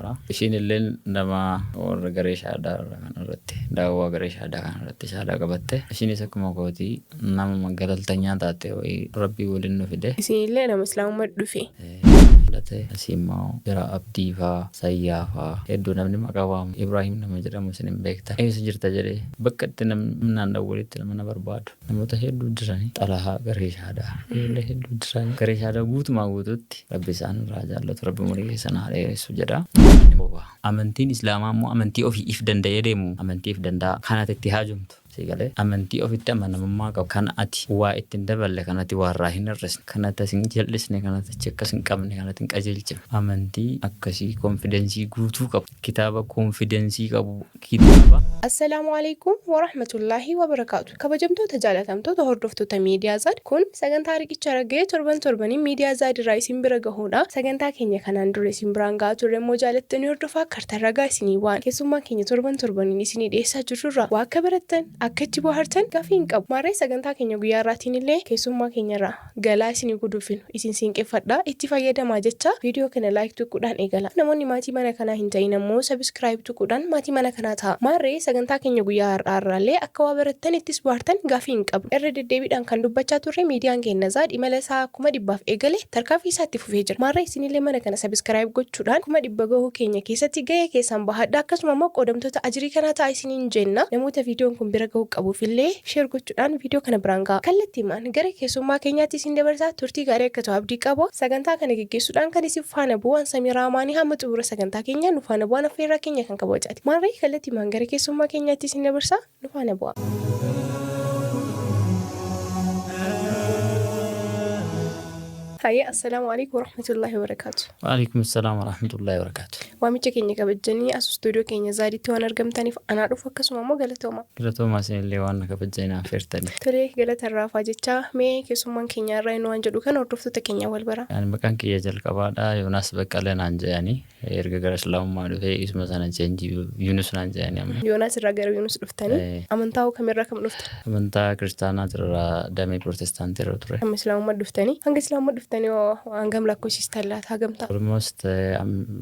jira. Ishiin illee nama warra garee shaadaa irra kanarratti daawwaa garee shaadaa kanarratti shaadaa qabatte. Ishiinis akkuma kootii nama galaltanyaa taate wayii rabbii waliin nu fide. Isinillee nama islaamummaa dhufe. Fudhate asii immoo jira Abdii faa Sayyaa faa hedduu namni maqaa waamu Ibraahim nama jedhamu isin hin beektan. Eessa jirta jedhee bakka itti namni dawwalitti nama na barbaadu. Namoota hedduu jiranii Xalahaa garee shaadaa ijoollee hedduu jiranii garee shaadaa guutumaa guutuutti rabbi isaan irraa jaallatu rabbi umurii keessan haa dheeressu jedha. Amantiin Islaamaa immoo amantii ofii if danda'ee deemu amantii if danda'a kan ati itti haajomtu sii galee amantii ofitti amanamummaa qabu kan ati waa itti hin daballe kan ati waa irraa hin hir'isne kan ati as hin jal'isne kan ati achi akkas hin qabne kan ati hin qajeelchine amantii akkasii konfidensii guutuu qabu kitaaba konfidensii qabu kitaaba. Assalaamu Aleeykum Warahmatullaahi Wabarakaatu Kabajamtoota jaalatamtoota hordoftoota Miidiyaa Zaad kun sagantaa Riqicha Ragga'ee torban torbaniin Miidiyaa Zaad irraa isin bira gahuudha. Sagantaa keenya kanaan dura isin biraan gahaa turre immoo jaalattanii hordofaa kartan ragaa isinii waan keessummaa keenya torban torbaniin isinii dhiyeessaa jirrurraa waa akka barattan akka itti bohaartan gaaffii hin qabu. Maarree sagantaa keenya guyyaa har'aatiin illee keessummaa keenya irraa galaa isinii guduufinu isin siinqeffadha itti fayyadamaa jechaa viidiyoo kana like tuquudhaan eegala. Namoonni maatii mana kanaa hin ta'in ammoo subscribe tuquudhaan maatii mana kanaa ta'a. Maarree sagantaa keenya guyyaa har'aa irraallee akka waa barattan ittis bohaartan gaafii hin qabnu. Irra deddeebiidhaan kan dubbachaa turre miidiyaan keenya Zaad imala isaa 100,000f eegale tarkaanfii isaa itti fufee jira. Maarree isinillee mana kana subscribe gochuudhaan 100,000 gahuu keenya keessatti gahee keessan bahadhaa akkasuma immoo qoodamtoota ajirii kanaa ta'aa isiniin jenna. Namoota viidiyoon kun bira gahuu qabuufillee share gochuudhaan viidiyoo kana biraan gahaa. Kallattiimaan gara keessummaa keenyaatti isin dabarsaa turtii gaarii akka ta'u abdii qaba. Sagantaa kana geggeessuudhaan kan isin faana bu'u an Samiiraa Amaanii hamma xumura sagantaa keenyaa nu faana bu'aan affeerraa keenya kan kabajaati. Maarree kallattiimaan gara keessummaa keenyaatti isin dabarsaa nu faana bu'aa. Hayyee assalaamu alaikum warahmatullaahi wabarakaatu. Waalaikum salaam warahmatullaahi wabarakaatu. Waamicha keenya kabajjanii as istuudiyoo keenya Zaaditti waan argamtaniif anaa dhufu akkasuma immoo galatoomaa. Galatoomaa isinillee waan na kabajjanii na affeertaniif. Tole galata irraa hafaa jechaa mee keessummaan keenya har'aa eenyu waan jedhu kana hordoftoota keenyaan wal baraa. Ani maqaan kiyya jalqabaadha Yoonaas Baqqalee naan jedhani. Erga gara Islaamummaa dhufee isuma sana change Yunus naan jedhani amma. Yoonaas irraa gara Yunus dhuftanii. Eh. Amantaa hoo kamirraa kam dhuftan? Amantaa kiristaanaa irraa damee pirootestaantii irra ture. Amma Islaamummaa dhuftanii. Hanga Islaamummaa dhuftanii hoo hangam lakkoofsistan laata? Hagam ta'a? Almost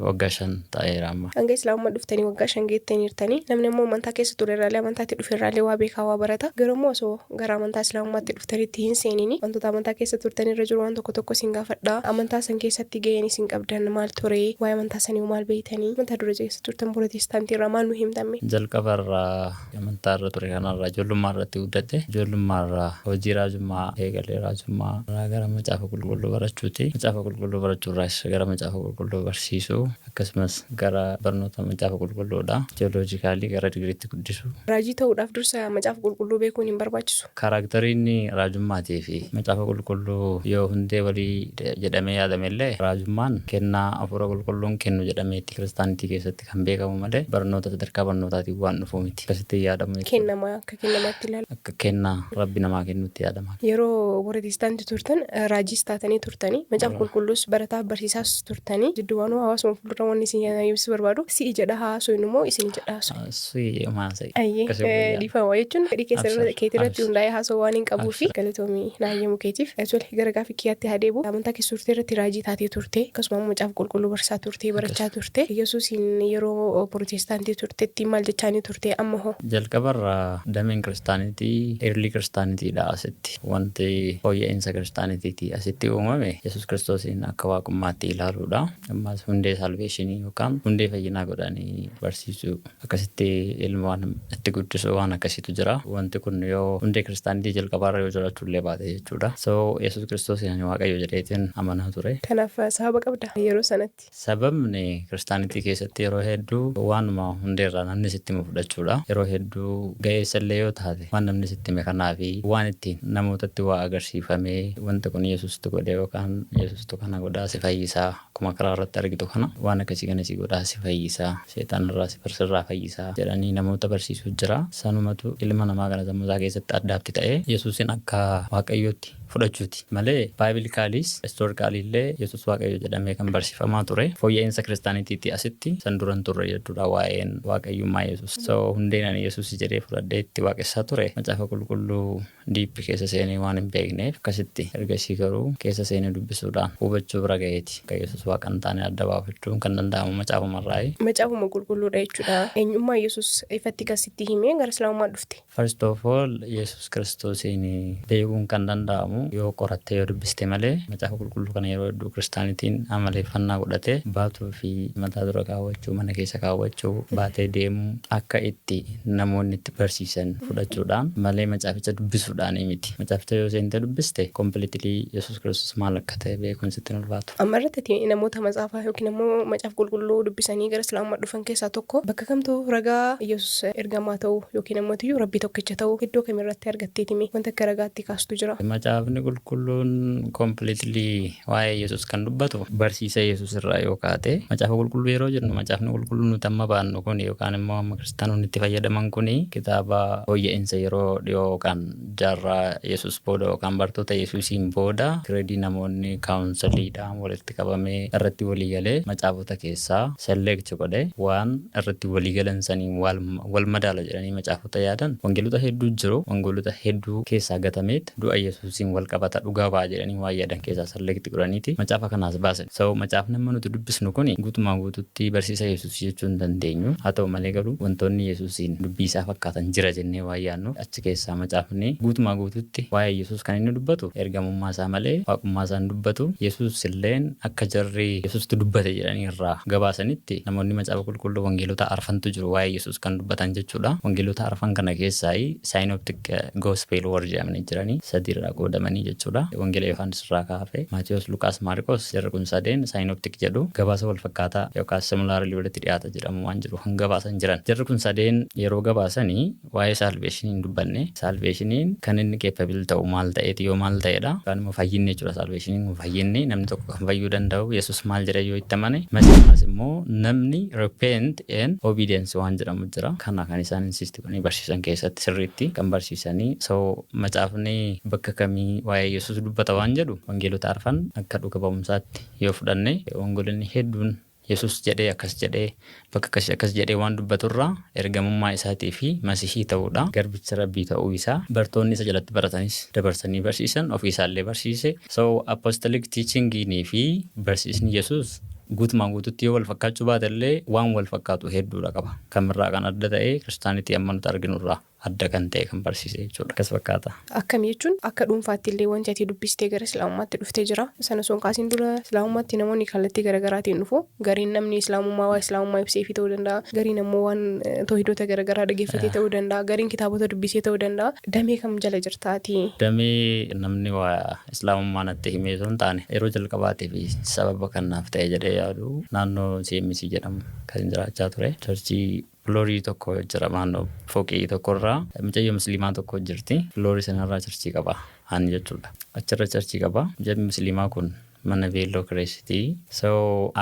waggaa 5 ta'eera amma. Hanga Islaamummaa dhuftanii waggaa 5 geettaniirtanii. Namni ammoo amantaa keessa ture irraallee amantaatti dhufe irraallee waa beekaa waa barata. Garuu immoo osoo gara amantaa Islaamummaatti dhuftanitti hin seenini wantoota amantaa keessa turtan irra jiru waan tokko tokko isin gaafadha. Amantaa san keessatti gaheen isin qabdan maal ture? Waa'ee amantaa sanii hoo maal beeytanii? Amantaa dura keessa turtan Pirootestaantii irraa maal nu himtan mee? Jalqaba irraa amantaa irra ture kanarraa ijoollummaa irratti guddadhe. Ijoollummaa irraa hojii raajummaa eegalee raajummaa irraa gara macaafa qulqulluu barachuuti. Macaafa qulqulluu barachuu irraas gara macaafa qulqulluu barsiisuu akkasumas gara barnoota macaafa qulqulluudha. Tiyooloojikaalii gara digiriitti guddisuu. Raajii ta'uudhaaf dursa macaafa qulqulluu beekuun hin barbaachisu. Kaaraakteriin raajummaatii fi Macaafa Qulqulluu yoo hundee walii jedhamee yaadame illee, raajummaan kennaa Hafuura Qulqulluun kennu jedhameeti Kiristaanitii keessatti kan beekamu malee barnoota sadarkaa barnootaatiin waan dhufu miti. Akkasitti hin yaadamu jechuudha. Kennama akka kennamaatti ilaalama. Akka kennaa Rabbi namaa kennuutti yaadama. Yeroo Pirootestaantii turtan raajiis taatanii turtanii, Macaafa Qulqulluus barataaf barsiisaas turtanii, jidduumaanuu hawaasuma fuuldura wanni isin ibsuu barbaadu si'i jedha haasofnu moo isin jedha haasofnu? Suyi maasai. Ayyee Akkasii wayyaa. Dhiifama jechuun fedhii keessa Abshir. keetii irratti Abshir. hundaa'ee haasa'uu waan hin qabuufi Abshir. galatoomii na hayyamuu keetiif. Tole gara gaaffii kiyyaatti haa deebi'u. Amantaa keessa turte irratti raajii taatee turte akkasuma immoo macaafa qulqulluu barsiisaa turte barachaa turte. Yesuusiin yeroo pirootestaantii turtetti maal jechaanii turte amma hoo? Jalqabarraa dameen kiristaanitii early kiristaanitiidha asitti wanti fooyya'insa kiristaanitiitii asitti uumame Yesuus Kiristoosiin akka waaqummaatti ilaaluudha. Ammas hundee salveeshinii yookaan hundee fayyinaa godhanii barsiisuu. Akkasitti ilma waan itti guddisuu waan akkasiitu jira. Wanti kun yoo hundee kiristaanitii jalqabaarra yoo jiraachuu illee baate jechuudha. So Yesuus Kiristoosiin ani Waaqayyo jedheetiin amanaa ture. Kanaaf sababa qabda yeroo sanatti? Sababni kiristaanitii keessatti yeroo hedduu waanuma hundeerraa namni sitti himu fudhachuudha. Yeroo hedduu ga'eessa illee yoo taate waan namni sitti hime kanaa fi waan ittiin namootatti waa agarsiifamee wanti kun Yesuustu godhe yookaan Yesuustu kana godhaa si fayyisaa akkuma karaa irratti argitu kana waan akkasii kana si godhaa si fayyisaa seexaanarraa si sirraa fayyisaa jedhanii namoota barsiisuu jira. Sanumatu ilma namaa kana sammuu isaa keessatti addaatti ta'ee Yesuusin akka Waaqayyootti fudhachuuti malee biblically's historically illee Yesuus Waaqayyo jedhamee kan barsiifamaa ture fooyya'insa kiristaanitiitii asitti san dura hin turre jechuudha waa'een Waaqayyummaa Yesuus. So hundeen ani Yesuus jedhee fudhadhee itti waaqessaa ture macaafa qulqulluu Deep keessa seenee waan hin beekneef akkasitti. Ergasii garuu keessa seenee dubbisuudhaan hubachuu bira ga'eeti. Akka Yesuus Waaqa hin taane adda baafachuun kan danda'amu macaafumarraayi. Macaafuma qulqulluudha jechuudha. Eenyummaa Yesuus ifatti kan sitti himee gara Islaamummaa dhufte. First of all, Yesuus Kiristoosiin beekuun kan danda'amu yoo qorattee, yoo dubbiste malee, macaafa qulqulluu kana yeroo hedduu kiristaanitiin amaleeffannaa godhatee baatuu fi mataa dura kaawwachuu, mana keessa kaawwachuu, baatee deemuu, akka itti namoonni itti barsiisan fudhachuudhaan malee macaaficha dubbisuudhaan miti. Macaaficha yoo seentee dubbiste, completely Yesuus Kiristoos maal akka ta'e beekuun sitti hin ulfaatu. Amma irratti namoota macaafaa yookiin immoo macaafa qulqulluu dubbisanii gara Islaamummaa dhufan keessaa tokko. Bakka kamtu ragaa Yesuus ergamaa ta'uu yookiin ammoo iyyuu Rabbii tokkicha ta'uu iddoo kamirratti argatteetimi wanta akka ragaatti kaastu jira? Macaafni qulqulluun completely waa'ee Yesuus kan dubbatu barsiisa Yesuus irraa yoo kaate, macaafa qulqulluu yeroo jennu, macaafni qulqulluu nuti amma baannu kun yookaan immoo amma kiristaanonni itti fayyadaman kun kitaaba fooyya'insa yeroo dhiyoo yookaan jaarraa Yesuus booda yookaan bartoota Yesuusiin booda creedii namoonni counciliidhaan walitti qabamee irratti walii galee macaafota keessaa select godhe, waan irratti walii galan saniin wal madaala jedhanii macaafota yaadan. Wangeelota hedduu jiru. Wangeelota hedduu keessaa gatameet du'a Yesuusiin wal qabata, dhugaa ba'a jedhanii waan yaadan keessaa select godhaniiti macaafa kanaas baasan. So macaafni amma nuti dubbisnu kun guutumaa guututti barsiisa Yesuus jechuu hin dandeenyu. Haa ta'u malee garuu wantoonni Yesuusiin dubbii isaa fakkaatan jira jennee waan yaadnu, achi keessaa macaafni guutumaa guututti waa'ee Yesuus kan inni dubbatu ergamummaa isaa malee waaqummaa isaa hin dubbatu. Yesuus illeen akka jarri Yesuustu dubbate jedhanii irraa gabaasanitti, namoonni macaafa qulqulluu wangeelota arfantu jiru waa'ee Yesuus kan dubbatan jechuudha. Wangeelota arfan kana keessaa Synoptic Gospel warri jedhamanii jiranii sadi irraa qoodamanii jechuudha. Wangeela Yohaannis irraa kaafee Maatiyos, Luqaas, Maarqos, jarri kun sadeen Synoptic jedhu, gabaasa wal fakkaataa yookaan similarly walitti dhiyaata jedhamu waan jiru kan gabaasan jiran. Jarri kun sadeen yeroo gabaasanii waa'ee salvationii hin dubbanne. Salvationiin kan inni capable ta'u maal ta'eeti, yoo maal ta'edha? Yookaan immoo fayyinni jechuudha. Salvationiin kun fayyinni namni tokko kan fayyuu danda'u Yesus maal jedhee yoo itti amane. Masiihaas immoo namni repent and obedience waan jedhamu jira. Kana kan isaan insist godhanii barsiisan keessatti sirriitti kan barsiisanii. So macaafni bakka kamii waa'ee Yesus dubbata waan jedhu, wangeelota arfan akka dhuga ba'umsaatti yoo fudhanne, wangeelonni hedduun Yesus jedhee, akkas jedhee, bakka akkasii akkas jedhee waan dubbaturraa ergamummaa isaatii fi masihii ta'uudha. Garbicha Rabbii ta'uu isaa bartoonni isa jalatti baratanis dabarsanii barsiisan, ofii isaallee barsiise. So apostolic teachingiinii fi barsiisni Yesus guutumaan guututti yoo wal fakkaachuu baate illee waan wal fakkaatu hedduudha qaba. Kamirraa kan adda ta'e, kiristaanitii amma nuti arginurraa adda kan ta'e kan barsiise jechuudha. Akkas fakkaata. Akkam jechuun, akka dhuunfaatti illee wanti ati dubbistee gara Islaamummaatti dhuftee jira. Sana osoo hin kaasin dura, Islaamummaatti namoonni kallattii garaagaraatiin dhufu. Gariin namni Islaamummaa waa Islaamummaa ibseefii ta'uu danda'a. Gariin ammoo waan toohidoota garaagaraa dhaggeeffatee ta'uu danda'a. Gariin kitaabota dubbisee ta'uu danda'a. Damee kam jala jirtaati? Damee namni waa Islaamummaa natti himee osoo hin taane, yeroo jalqabaatii fi sababa kanaaf ta'e jedhee yaadu, naannoo CMC jedhamu kan jiraachaa ture. Churchii floorii tokko jira, naannoo fooqii tokkorraa mucayyoo musliimaa tokko jirti. Floorii sanarraa churchii qaba ani jechuudha. Achirra churchii qaba. Mucayyoo musliimaa kun mana beelloo kireessitii. So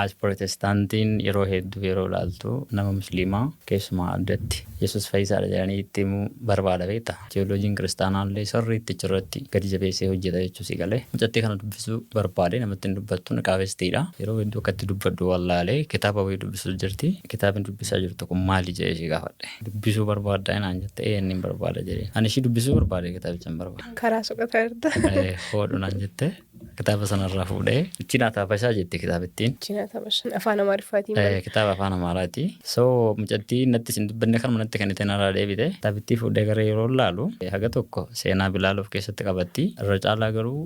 as protestaantiin yeroo hedduu yeroo ilaaltu nama musliimaa keessumaa addatti Yesus fayyisaadha jedhanii itti himuu barbaada, beekta. Teolojiin kiristaanaa illee sirriitti achirratti gadi jabeessee hojjeta jechuu si galee. Mucattii kana dubbisuu barbaade, namatti hin dubbattu, niqaabestiidha. Yeroo hedduu akka itti dubbadhu wallaalee, kitaaba wayii dubbisuu jirti. Kitaabni dubbisaa jirtu kun maali jedhee ishee gaafadhe. Dubbisuu barbaaddaa naan jette. Ee, inni hin barbaada jedhee. Ani ishii dubbisuu barbaade, kitaabicha hin barbaada. Karaa soqataa jirta. Hodhu naan jette. Kitaaba sanarraa fuudhee Chinaa Taabashaa jetti kitaabittiin. Chinaa Taabashaa afaan Amaariffaatiin bare. Kitaaba afaan Amaaraati. So mucattii natti sin dubbanne, kanuma natti kan itti narraa deebite. Kitaabittii fuudhee gara yeroo laalu haga tokko seenaa Bilaal of keessatti qabatti. Irra caalaa garuu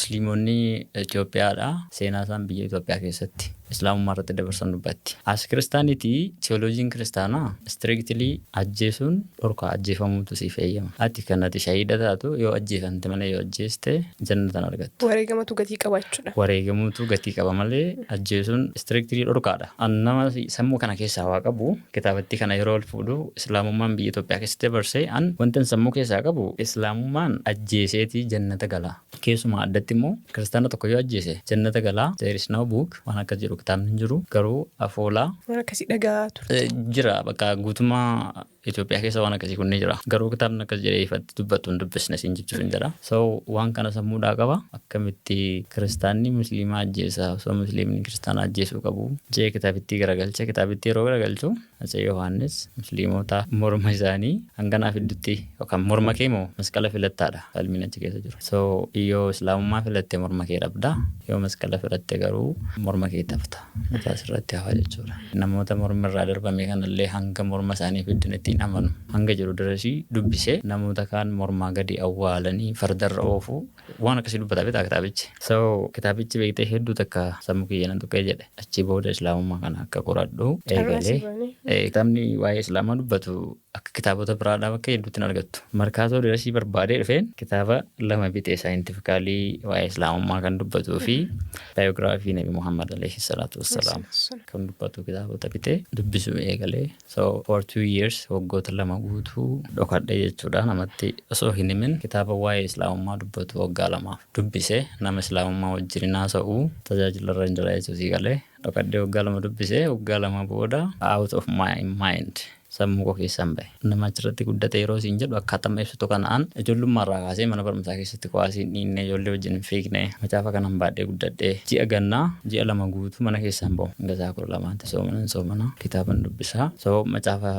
musliimonni Itoophiyaadha. Seenaa isaan biyya Itoophiyaa keessatti Islaamummaa irratti dabarsan dubbatti. As kiristaanitii teolojiin kiristaanaa strictly ajjeesuun dhorkaa, ajjeefamuutu siif eeyyama. Ati kan ati shahiida taatu yoo ajjeefamte malee yoo ajjeeste jannatan argattu. Wareegamatu gatii qaba jechuudha. Wareegamuutu gatii qaba malee ajjeesuun strictly dhorkaadha. An nama sammuu kana keessaa waa qabu, kitaabattii kana yeroo ol fuudhu Islaamummaan biyya Itoophiyaa keessatti dabarse, an wanti sammuu keessaa qabu Islaamummaan ajjeeseetii jannata gala. Keessumaa addatti immoo kiristaana tokko yoo ajjeese jannata galaa. There is no book, waan akkas jedhu kitaabni hin jiru, garuu afoolaa. Waan akkasii dhagaa turte. Jira, bakka guutummaa Itoophiyaa keessa waan akkasii kun ni jira. Garuu kitaabni akkas jedhee ifatti dubbatu hin dubbisne siin jechuuf hin jedha. So waan kana sammuudhaa qaba. Akkamitti kiristaanni musliimaa ajjeesa osoo musliimni kiristaana ajjeesuu qabu jee kitaabittii garagalche. Kitaabittii yeroo garagalchu Atsee Yohaannis musliimota morma isaanii hanganaa fiddutti yookaan morma kee moo masqala filattaadha falmiin achi keessa jiru. So yoo islaamummaa filatte morma kee dhabda, yoo masqala filatte garuu morma kee tafta, mataa sirratti hafa jechuudha. Namoota morma irraa darbame kanallee hanga morma isaanii fiddanitti hin amanu hanga jedhu dirasii dubbise. Namoota kaan mormaa gadi awwaalanii fardarra oofu, waan akkasii dubbata beektaa kitaabichi. So kitaabichi beektee hedduu takka sammuu kiyya na tuqee jedhe. Achi booda islaamummaa kana akka qoradhu Carraa si eegale. bane. Kitaabni waa'ee islaamaa dubbatu akka kitaabota biraadhaa bakka hedduutti hin argattu. Markaatoo dirasii barbaadee dhufeen kitaaba lama bite, scientifically waa'ee islaamummaa kan dubbatuu fi biography Nabi Muhammad alayhi salaatu wassalaam kan dubbatu kitaabota bitee dubbisuu eegalee. So for 2 years, waggoota 2 guutuu dhokadhe jechuudha, namatti osoo hin himin kitaaba waa'ee islaamummaa dubbatu waggaa 2f dubbise. Nama islaamummaa wajjin hin haasa'u, tajaajila irra hin jira jechuu sii galee. Dhokadhee waggaa 2 dubbise. Waggaa 2 booda out of my mind, sammuu koo keessaan bahe. Nama achirratti guddate yeroo siin jedhu akkaataa ibsitu kanaan ijoollummaa irraa kaasee mana barumsaa keessatti kuwaasii hin dhiinne, ijoollee wajjin hin fiigne, macaafa kanan baadhee guddadhe. Ji'a gannaa ji'a 2 guutuu mana keessaan bahu. Hanga sa'a 12tti soomana soomana, kitaaban dubbisaa. So macaafa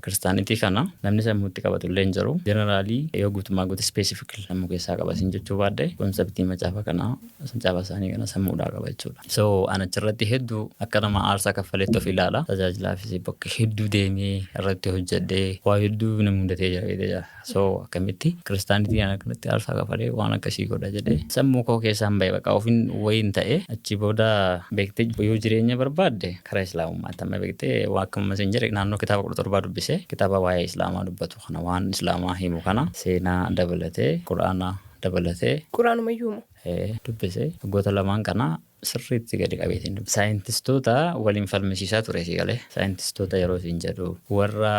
kiristaanitii kana namni sammuutti qabatu illee hin jiru. Generally yoo guutummaa guutuu specific sammuu keessaa qaba siin jechuu baadhe, conceptii macaafa kanaa, macaafa isaanii kana sammuudhaa qaba jechuudha. So an achirratti hedduu akka nama aarsaa kaffaleetti of ilaala. Tajaajilaafis bakka hedduu deemee irratti hojjedhee waa hedduu na mudatee jira jedhee jira. So akkamitti kiristaanitii ana kanatti aarsaa kafalee waan akkasii godha jedhee sammuu koo keessaan bahe, bakka ofiin wayiin ta'e. Achi booda beektee yoo jireenya barbaadde karaa islaamummaatti amma beektee waa akkuma isin jedhe naannoo kitaaba 17 dubbise, kitaaba waa'ee islaamaa dubbatu kana, waan islaamaa himu kana, seenaa dabalatee, quraana dabalatee. Quraanumayyuu moo? Dubbise. Waggoota lamaan kana sirriitti gadi qabeetiin dubbise. Saayintistoota waliin falmisiisaa ture si galee. Saayintistoota yeroo isin jedhu warra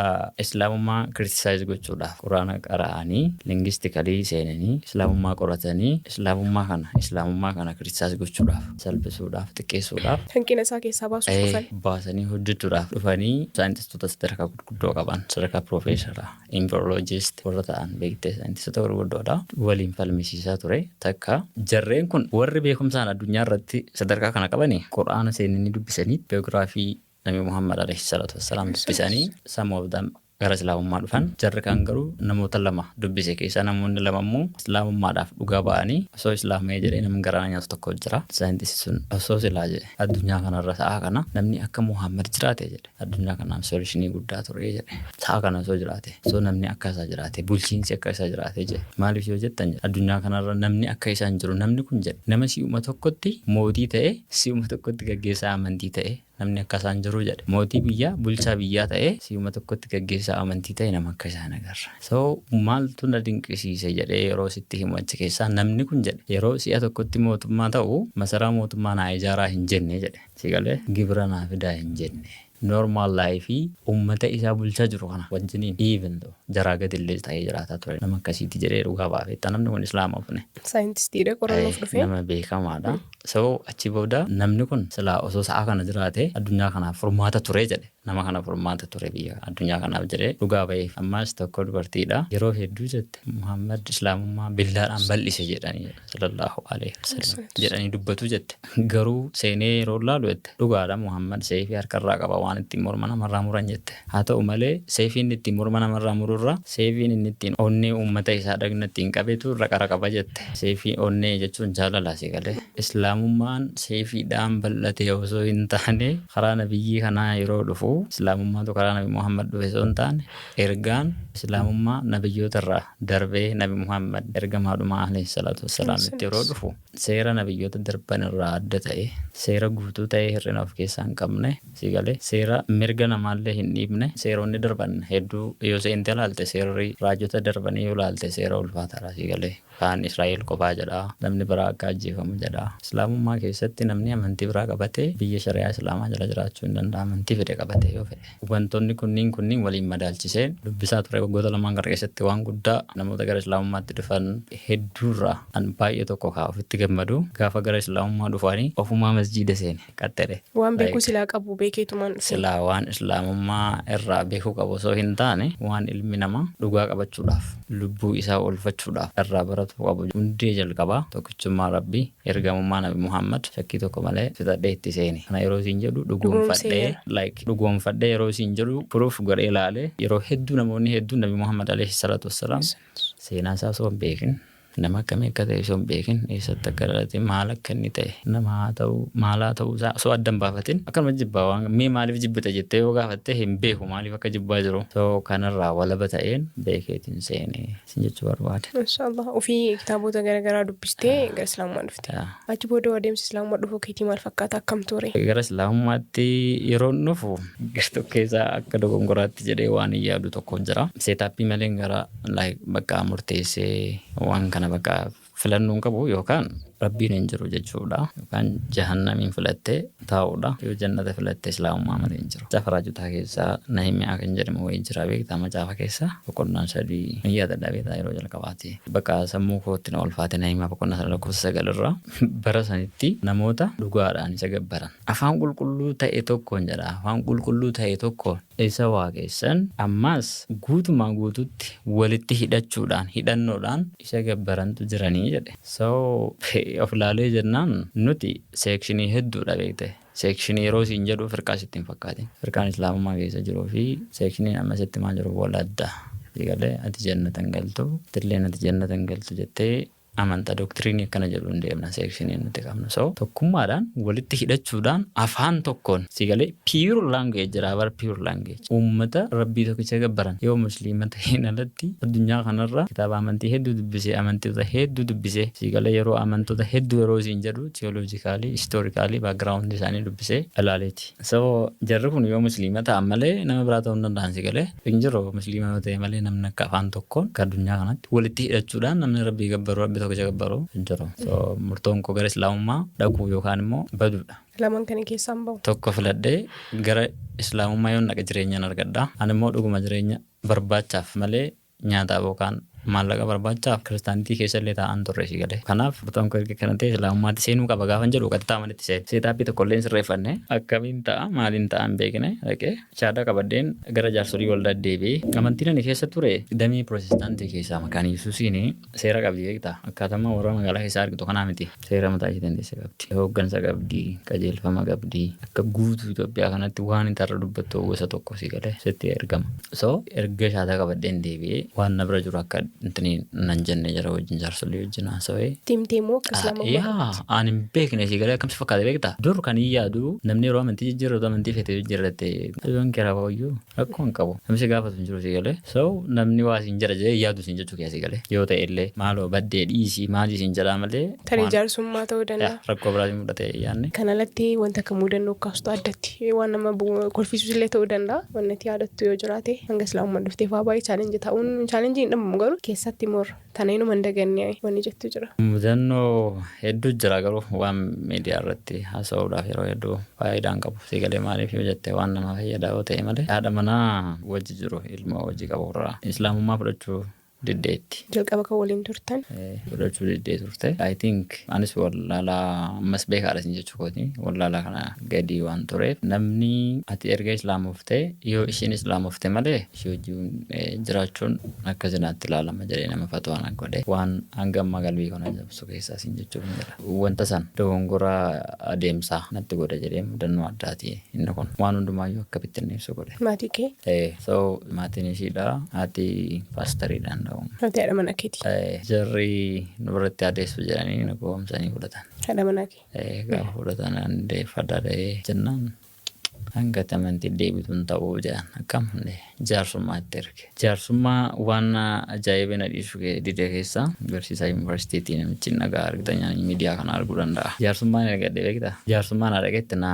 islaamummaa criticize gochuudhaaf quraana qara'anii, linguistically seenanii, islaamummaa qoratanii, islaamummaa kana criticize gochuudhaaf, salphisuudhaaf, xiqqeessuudhaaf Hanqina isaa keessaa baasuuf dhufan. Baasanii hojjechuudhaaf dhufanii, saayintistoota sadarkaa gurguddoo qaban, sadarkaa piroofeesaraa, embryologist warra ta'an, beektee saayintistoota gurguddoodha waliin falmisiisaa ture. Takka jarreen kun warri beekumsaan addunyaa irratti sadarkaa kana qabani quraana seenanii dubbisanii, biography Nabi Muhammad alayhi salaatu wassalaam dubbisanii, some of them gara islaamummaa dhufan. Jarri kan garuu namoota lama dubbise keessaa namoonni lama immoo islaamummaadhaaf dhugaa ba'anii, osoo islaamee jedhee namni garaa nyaatu tokko jira. Saayintistii sun osoo silaa jedhe addunyaa kanarra sa'a kana namni akka Muhammad jiraate jedhe, addunyaa kanaaf solutionii guddaa ture jedhe. Sa'a kana osoo jiraate, osoo namni akka isaa jiraate, bulchiinsi akka isaa jiraate jedhe. Maaliif yoo jettan jedhe, addunyaa kanarra namni akka isaa hin jiru namni kun jedhe. Nama si'uma tokkotti mootii ta'e, si'uma tokkotti gaggeessaa amantii ta'e, namni akka isaan jiru jedhe. Mootii biyyaa, bulchaa biyyaa ta'e, si'uma tokkotti gaggeessaa amantii ta'e, nama akka isaan agarra. So maaltu na dinqisiise jedhee yeroo sitti himu, achi keessaa namni kun jedhe yeroo si'a tokkotti mootummaa ta'u masaraa mootummaa naa ijaaraa hin jenne jedhe. Si galee, gibira naa fidaa hin jenne. Normal life uummata isaa bulchaa jiru kana wajjiniin even though jaraa gadillee ta'ee jiraataa ture, nama akkasiiti jedhee dhugaa baafetta. Namni kun islaama ofne. Saayintistiidha qorannoof dhufee. Nama beekamaadha. So achi booda namni kun silaa osoo sa'a kana jiraate addunyaa kanaaf furmaata ture jedhe. Nama kana furmaata ture biyya addunyaa kanaaf jedhee dhugaa ba'eef. Ammaas tokko dubartiidha. Yeroo hedduu jette Muhammad islaamummaa billaadhaan bal'ise jedhanii, sallallahu alaihi wasallam jedhanii dubbatu jette. Garuu seenee yeroo laalu jette, dhugaadha, Muhammad seefii harkarraa qaba waan ittiin morma namarraa muran jette. Haa ta'u malee seefiin inni ittiin morma namarraa mururra seefiin inni ittiin onnee uummata isaa dhagna ittiin qabetu irra qara qaba jette. Seefii onnee jechuun jaalala si galee. Islaamummaan seefiidhaan bal'ate osoo hin taane, karaa nabiyyii kanaa yeroo dhufu islaamummaatu karaa Nabi Muhammad dhufe osoo hin taane, ergaan islaamummaa nabiyyoota irraa darbee Nabi Muhammad ergamaadhuma alayhi salaatu wassalaamitti yeroo dhufu seera nabiyyoota darban irraa adda ta'e, seera guutuu ta'ee hir'ina of keessaa hin qabne, si galee, seera mirga namaallee hin dhiibne. Seeronni darban hedduu yoo seente ilaalte, seerri raajota darbanii yoo ilaalte, seera ulfaataadha, si galee. Kaan Israa'el qofaa jedha, namni biraa akka ajjeefamu jedha. Islaamummaa keessatti namni amantii biraa qabatee biyya shari'aa islaamaa jala jiraachuu hin danda'a, amantii fedhe qabate. jiraate yoo fedhe. Wantoonni kunniin waliin madaalchisee dubbisaa ture waggoota lamaan kana keessatti waan guddaa namoota gara islaamummaatti dhufan hedduurraa an baay'ee tokko kaa ofitti gammadu gaafa gara islaamummaa dhufanii ofumaa masjiida seene qaxxere. Waan beekuu silaa qabu beekeetumaan dhufe. Silaa waan islaamummaa irraa beekuu qabu osoo hin taane waan ilmi namaa dhugaa qabachuudhaaf lubbuu isaa oolfachuudhaaf irraa baratuu qabu hundee jalqabaa tokkichummaa Rabbii ergamummaa Nabi Muhammad shakkii tokko malee fixadhee itti seene. Kana yeroo siin jedhu dhugoomfadhee like dhugoomfadhee yeroo siin jedhu proof godhee ilaalee yeroo hedduu namoonni hedduun Nabi Muhammad alayhi salaatu wassalaam seenaa isaa osoo hin beekin nama akkamii akka ta'e osoo hin beekin eessatti akka dhalate maal akka inni ta'e nama haa ta'u maal haa ta'uu isaa osoo adda hin baafatin akkanuma jibbaa waan mee maaliif jibbita jettee yoo gaafatte hin beeku maaliif akka jibbaa jiru. So kanarraa walaba ta'een beekeetiin seene sin jechuu barbaade. Masha Allah. Ofii kitaabota garaagaraa dubbistee gara Islaamummaa dhufte. Achi booda adeemsi Islaamummaa dhufuu keetii maal fakkaata, akkam ture? Gara Islaamummaatti yeroon dhufu gartokkee isaa akka dogongoraatti jedhee waan hin yaadu tokko jira. Setup malee gara like bakka murteessee waan kana bakka filannoo hin qabu yookaan Rabbiin hin jiru jechuudha yookaan jahannamiin filattee taa'uudha yoo jannata filatte Islaamummaa malee hin jiru. Macaafa Raajotaa keessaa Nahimiyaa kan jedhamu wayii jira beektaa macaafa keessa boqonnaan 3 hin yaadadha beektaa yeroo jalqabaati. Bakka sammuu kootti na ulfaate Nahimiyaa boqonnaa 3 lakkoofsa 9 irraa bara sanitti namoota dhugaadhaan isa gabbaran afaan qulqulluu ta'e tokkoon jedha afaan qulqulluu ta'e tokkoon isa waaqessan ammaas guutumaan guututti walitti hidhachuudhaan hidhannoodhaan isa gabbarantu jiranii jedhe. So of ilaalee jennaan nuti section hedduudha beekte. Section yeroo siin jedhu firqaa sitti hin fakkaatin. Firqaan Islaamummaa keessa jiruu fi sectioniin amma sitti himaa jiru wal adda. Sii galee ati jannata hin galtu atilleen ati jannata hin galtu jettee amanta doctrine akkana jedhu hin deemna section nuti qabnu. So tokkummaadhaan walitti hidhachuudhaan afaan tokkoon sii galee pure language jira bar pure language. Uummata Rabbii tokkicha gabbaran yoo musliima ta'een alatti addunyaa kanarra kitaaba amantii hedduu dubbisee amantoota hedduu dubbisee sii galee yeroo amantoota hedduu yeroo siin jedhu theologically historically background isaanii dubbisee ilaaleeti. So jarri kun yoo musliima ta'an malee nama biraa ta'uu hin danda'an si galee hin jiru musliima yoo ta'e malee namni akka afaan tokkoon akka addunyaa kanatti walitti hidhachuudhaan namni Rabbii gabbaru Rabbii tokkicha gabbaru hin jiru. So murtoon koo gara islaamummaa dhaquu yookaan immoo baduudha. Lamaan kana keessaa hin bahu. Tokko filadhee gara islaamummaa yoon dhaqe jireenyan argadha. Ani immoo dhuguma jireenya barbaachaaf malee nyaataaf yookaan maallaqa barbaachaaf kiristaanitii keessa illee taa'an turre si galee. Kanaaf murtoon koo erga kana ta'e islaamummaatti seenuu qaba gaafan jedhu qaxxitaa manitti seene. Setup tokko illee hin sirreeffanne. Akkamiin ta'a maaliin ta'a hin beekne dhaqee shaadaa qabadheen gara jaarsolii waldaa deebi'ee. Amantiin ani keessa ture damee pirootestaantii keessaa maqaan Yesuusiin seera qabdi beektaa. Akkaatama warra magaalaa keessaa argitu kanaa miti. Seera mataa ishee dandeesse qabdi. Hooggansa qabdi, qajeelfama qabdi. Akka guutuu Itoophiyaa kanatti waan itti har'a dubbattu gosa tokko si galee sitti ergama. So erga shaataa qabadheen deebi'ee waan na bira jiru akka intini nan jenne jara wajjin jaarsolii wajjin haasawee. Timtee moo akka islaamummaa Yaa qabatti? ani hin beekne si galee akkamsi fakkaate beektaa? Dur kan hin yaadu namni yeroo amantii jijjiirratu amantii feete jijjiirratte yoon kee raawwayyuu rakkoo hin qabu. Namni si gaafatu hin jiru si galee. So namni waa siin jedha jedhee yaadu siin jechuu kee si galee. Yoo ta'e illee maaloo baddee dhiisii maalii siin jedhaa malee Tarii waan jaarsummaa ta'uu danda'a. yaa rakkoo biraatiin mudate hin yaadne. Kan alatti wanta akka mudannoo kaastu addatti waan nama kolfisiisus illee ta'uu danda'a. Wanni ati yaadattu yoo jiraate hanga islaamummaan dhuftee fa'aa baay'ee challenge ta'uun challenge hin dhabamu garuu keessatti more tana inuma hin daganne wanni jettu jira. Mudannoo hedduu jira garuu waan miidiyaa irratti haasa'uudhaaf yeroo hedduu faayidaa hin qabu. Sii galee maaliif yoo jette waan nama fayyadaa yoo ta'e malee haadha manaa wajji jiru ilmoo wajji qabu irraa islaamummaa fudhachuu diddeetti. Jalqaba kan waliin turtan. Fudhachuu diddee turte. I think anis wallaalaa ammas beekaadha sin jechuu kooti. Wallaalaa kana gadi waan tureef namni ati erga islaamofte yoo ishiin islaamofte malee ishii wajjin jiraachuun akka zinaatti ilaalama jedhee nama fatwaa na godhe. Waan hanga ammaa qalbii koo na jabsu keessaa sin jechuuf hin jedha. Wanta san dogongora adeemsaa natti godhe jedhee mudannoo addaati inni kun. Waan hundumaayyuu akka bittinneessu godhe. Maatii kee? So maatiin ishiidha. Haati paastariidha danda'u. Haati haadha manaa keeti. Jarri nu biratti adeessu jedhanii nu gowwoomsanii fudhatan. Haadha manaa kee. Gaafa fudhatan an deeffadha dha'ee jennaan hanga itti amantii deebitu hin ta'uu jedhan akkam jaarsummaa itti erge. Jaarsummaa waan ajaa'ibee na dhiisu dide keessaa barsiisaa yuunivarsiitiitii namichi hin dhagaa argitanyaan miidiyaa kana arguu danda'a. Jaarsummaan ergadhe beektaa? Jaarsummaa na dhaqetti na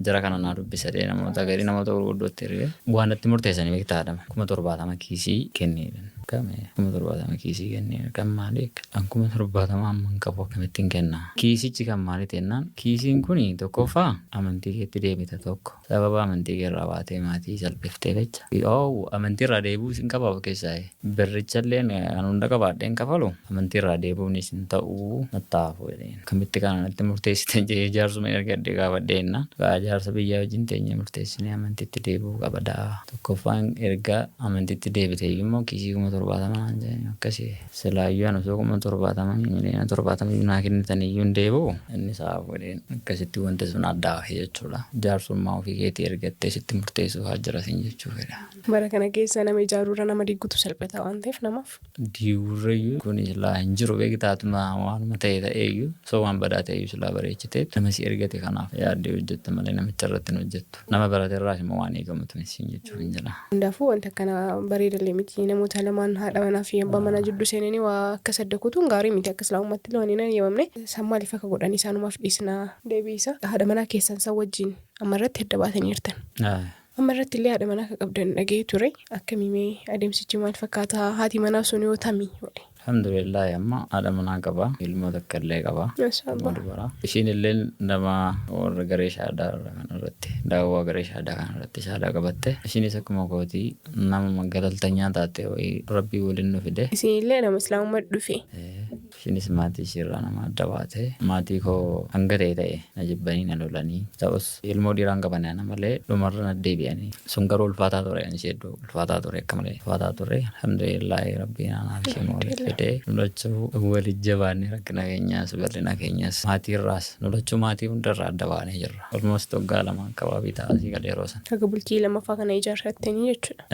jara kana naa dubbisa jedhee namoota garii namoota gurguddootti erge. Waan natti murteessanii beektaa Adama 70,000 kiisii kenni jedhan. Kame 70,000 kiisii kennee kan maalii kan 70,000 amma hin qabu akkamittiin kenna? Kiisichi kan maalii jennaan, kiisiin kun tokkoffaa amantii keetti deebita, tokko sababa amantii kee irraa baatee maatii salphiftee jecha. Oo, amantii irraa deebi'uu sin qaba of keessaa, birrichallee kan hunda qabaadheen kafalu amantii irraa deebi'uunis hin ta'uu nattaafu jedheen. Akkamitti kana natti murteessite jedhee jaarsuma ergadhe gaafadhe jennaan. Jaarsa biyyaa wajjin teenyee murteessinee amantiitti deebi'uu qabadaa. Tokkoffaan erga amantiitti deebite immoo kiisii 70,000 naan jedhani akkasii. Silaayyuu ani osoo 70,000 70,000,000 naa kennitaniyyuu hin deebi'u inni isaaf godheen, akkasitti wanti sun adda hafe jechuudha. Jaarsummaa ofii keetii ergattee sitti murteessuuf haa jira siin jechuu fedha. Bara kana keessa nama ijaaruurra nama diigutu salphata waan ta'eef namaaf. Diigurrayyuu kun silaa hin jiru beektaatuma, waanuma ta'e ta'eeyyuu osoo waan badaa ta'eyyuu silaa bareechitee nama si ergate kanaaf yaaddee hojjetta malee namicha irratti hin hojjettu. Nama barate irraas immoo waan eegamutu miti siin jechuuf hin jira. Hundaafuu wanta akkana bareedallee miti, namoota lamaan haadha manaa fi abbaa manaa jidduu seenanii waa akka sadda kutuun gaarii miti, akka islaamummaatti illee waan hin eeyyamamne. Isaan maaliif akka godhan isaanumaaf dhiisna deebii isaa. Haadha manaa keessan san wajjin amma irratti adda baatanii jirtan. Amma irratti illee haadha manaa akka qabdan dhaga'ee ture. Akkamii adeemsichi maal fakkaata? Haati manaa sun yoo tamii? Alhamdulillah, amma haadha manaa qaba. Ilmoo takka illee qaba. Maashaallah. Dubara. Ishiin illee nama warra garee shaadaa kanarratti, daawwaa garee shaadaa kanarratti shaadaa qabatte. Ishiinis akkuma kootii nama galaltanyaa taate wayii rabbii waliin nu fide. Isin illee nama islaamummaa dhufe. Ishiinis maatii ishiirraa nama adda baate. Maatii koo hanga ta'e ta'e na jibbanii na lolanii. Ta'us ilmoo dhiiraan qaban ana malee dhumarra na deebi'anii. Sun garuu ulfaataa ture, ani ishee hedduu ulfaataa ture, akka malee ulfaataa ture. Alhamdulillahi, rabbiin anaaf ishee walitti fidee nu lachuu walitti jabaannee rakkina keenyaas bal'ina keenyas maatiirraas nu lachuu maatii hundarraa adda baanee jirra. Almost waggaa 2 akkababii ta'a asii galee yeroo sana. Haga bultii lammaffaa kana ijaarrattanii jechuudha.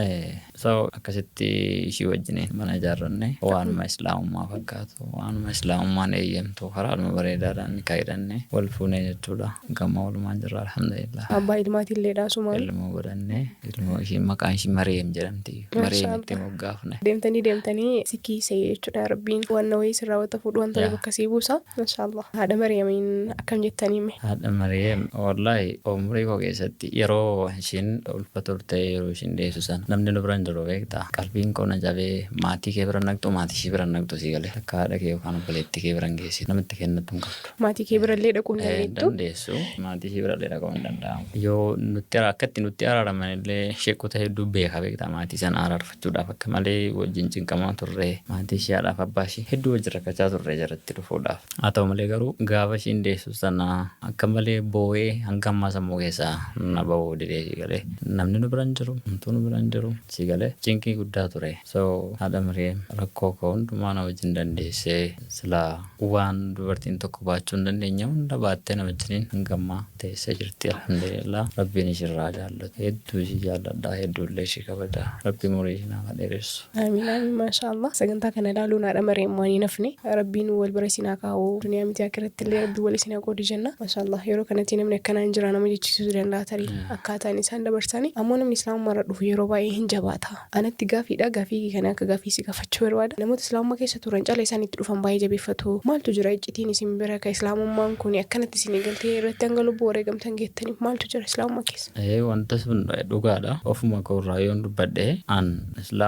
So akkasitti ishii wajjin mana ijaarranne, waanuma islaamummaa fakkaatu, waanuma islaamummaan eeyyamtu karaadhuma bareedaadhaan ni kaa'idhanne wal fuunee jechuudha. Gamma walumaan jirra, alhamdulillah. Abbaa ilmaatiillee asumaan. Ilmoo godhanne, ilmoo ishii maqaan ishii Mariyeem jedhamti. Mariyeem itti moggaafne. Deemtanii deemtanii si kiisee jechuudha rabbiin waan wayii sirraa wanta fuudhu wanta wayii bakka sii buusa. Maashaallah. Haadha Mariyeemiin akkam jettanii mee? Haadha Mariyeem, wallahi umurii koo keessatti yeroo ishiin ulfa turte, yeroo ishiin deessu sana namni nu bira hin jiru beektaa. Qalbiin koo na cabee, maatii kee bira naqxu, maatii ishii bira naqxu, sii galee akka haadha kee yookaan obboleettii kee bira hin geessitu, namatti kennatu hin qabdu. Maatii kee birallee dhaquu hin dandeettu. Dandeessu, maatii ishii birallee dhaquu hin danda'amu. Yoo nutti akka itti nutti araaraman illee sheekota hedduu beeka beektaa, maatii sana araarfachuudhaaf akka malee wajjin cinqamaa turre, maatii ishii haadhaaf abbaa ishii hedduu wajjin rakkachaa turre jalatti dhufuudhaaf. Haa ta'u malee garuu gaafa ishiin deessu sana akka malee boo'ee hanga ammaa sammuu keessaa na ba'uu didee, si galee namni nu bira hin jiru, homtuu nu bira hin jiru, si galee cinqii guddaa ture. So haadha Mariyeem rakkoo koo hundumaa na wajjin dandeessee, silaa waan dubartiin tokko baachuu hin dandeenye hunda baattee na wajjiniin hanga ammaa teessee jirti. Alhamdulillah, rabbiin ishirraa jaallatu, hedduu ishii jaalladha, hedduu illee ishii kabaja, rabbi umurii ishii naaf haa dheeressu. Amiin amiin, maashaallah. Sagantaa kana ilaaluun haadha Mariyeem waan hin hafne, rabbiin wal bira isin haa kaa'u, duniyaa miti akiratti illee rabbi wal isin haa qoodu jenna. Maashaallah, yeroo kanatti namni akkanaa hin jira nama jechisiisuu danda'a tarii akkaataan isaan dabarsani. Ammoo namni islaamummaa irra dhufu yeroo baay'ee hin jabaata. Anatti gaafiidha, gaafii kana akka gaafii si gaafachuu barbaada. Namoota islaamummaa keessa turan cala isaan itti dhufan baay'ee jabeeffatu. Maaltu jira iccitiin isin bira ka islaamummaan kun akkanatti isin eegaltee irratti hanga lubbuu wareegamtan geettaniif, maaltu jira islaamummaa keessa? Wanta sun dhugaadha. Ofuma koorraa yoon dubbadhe, an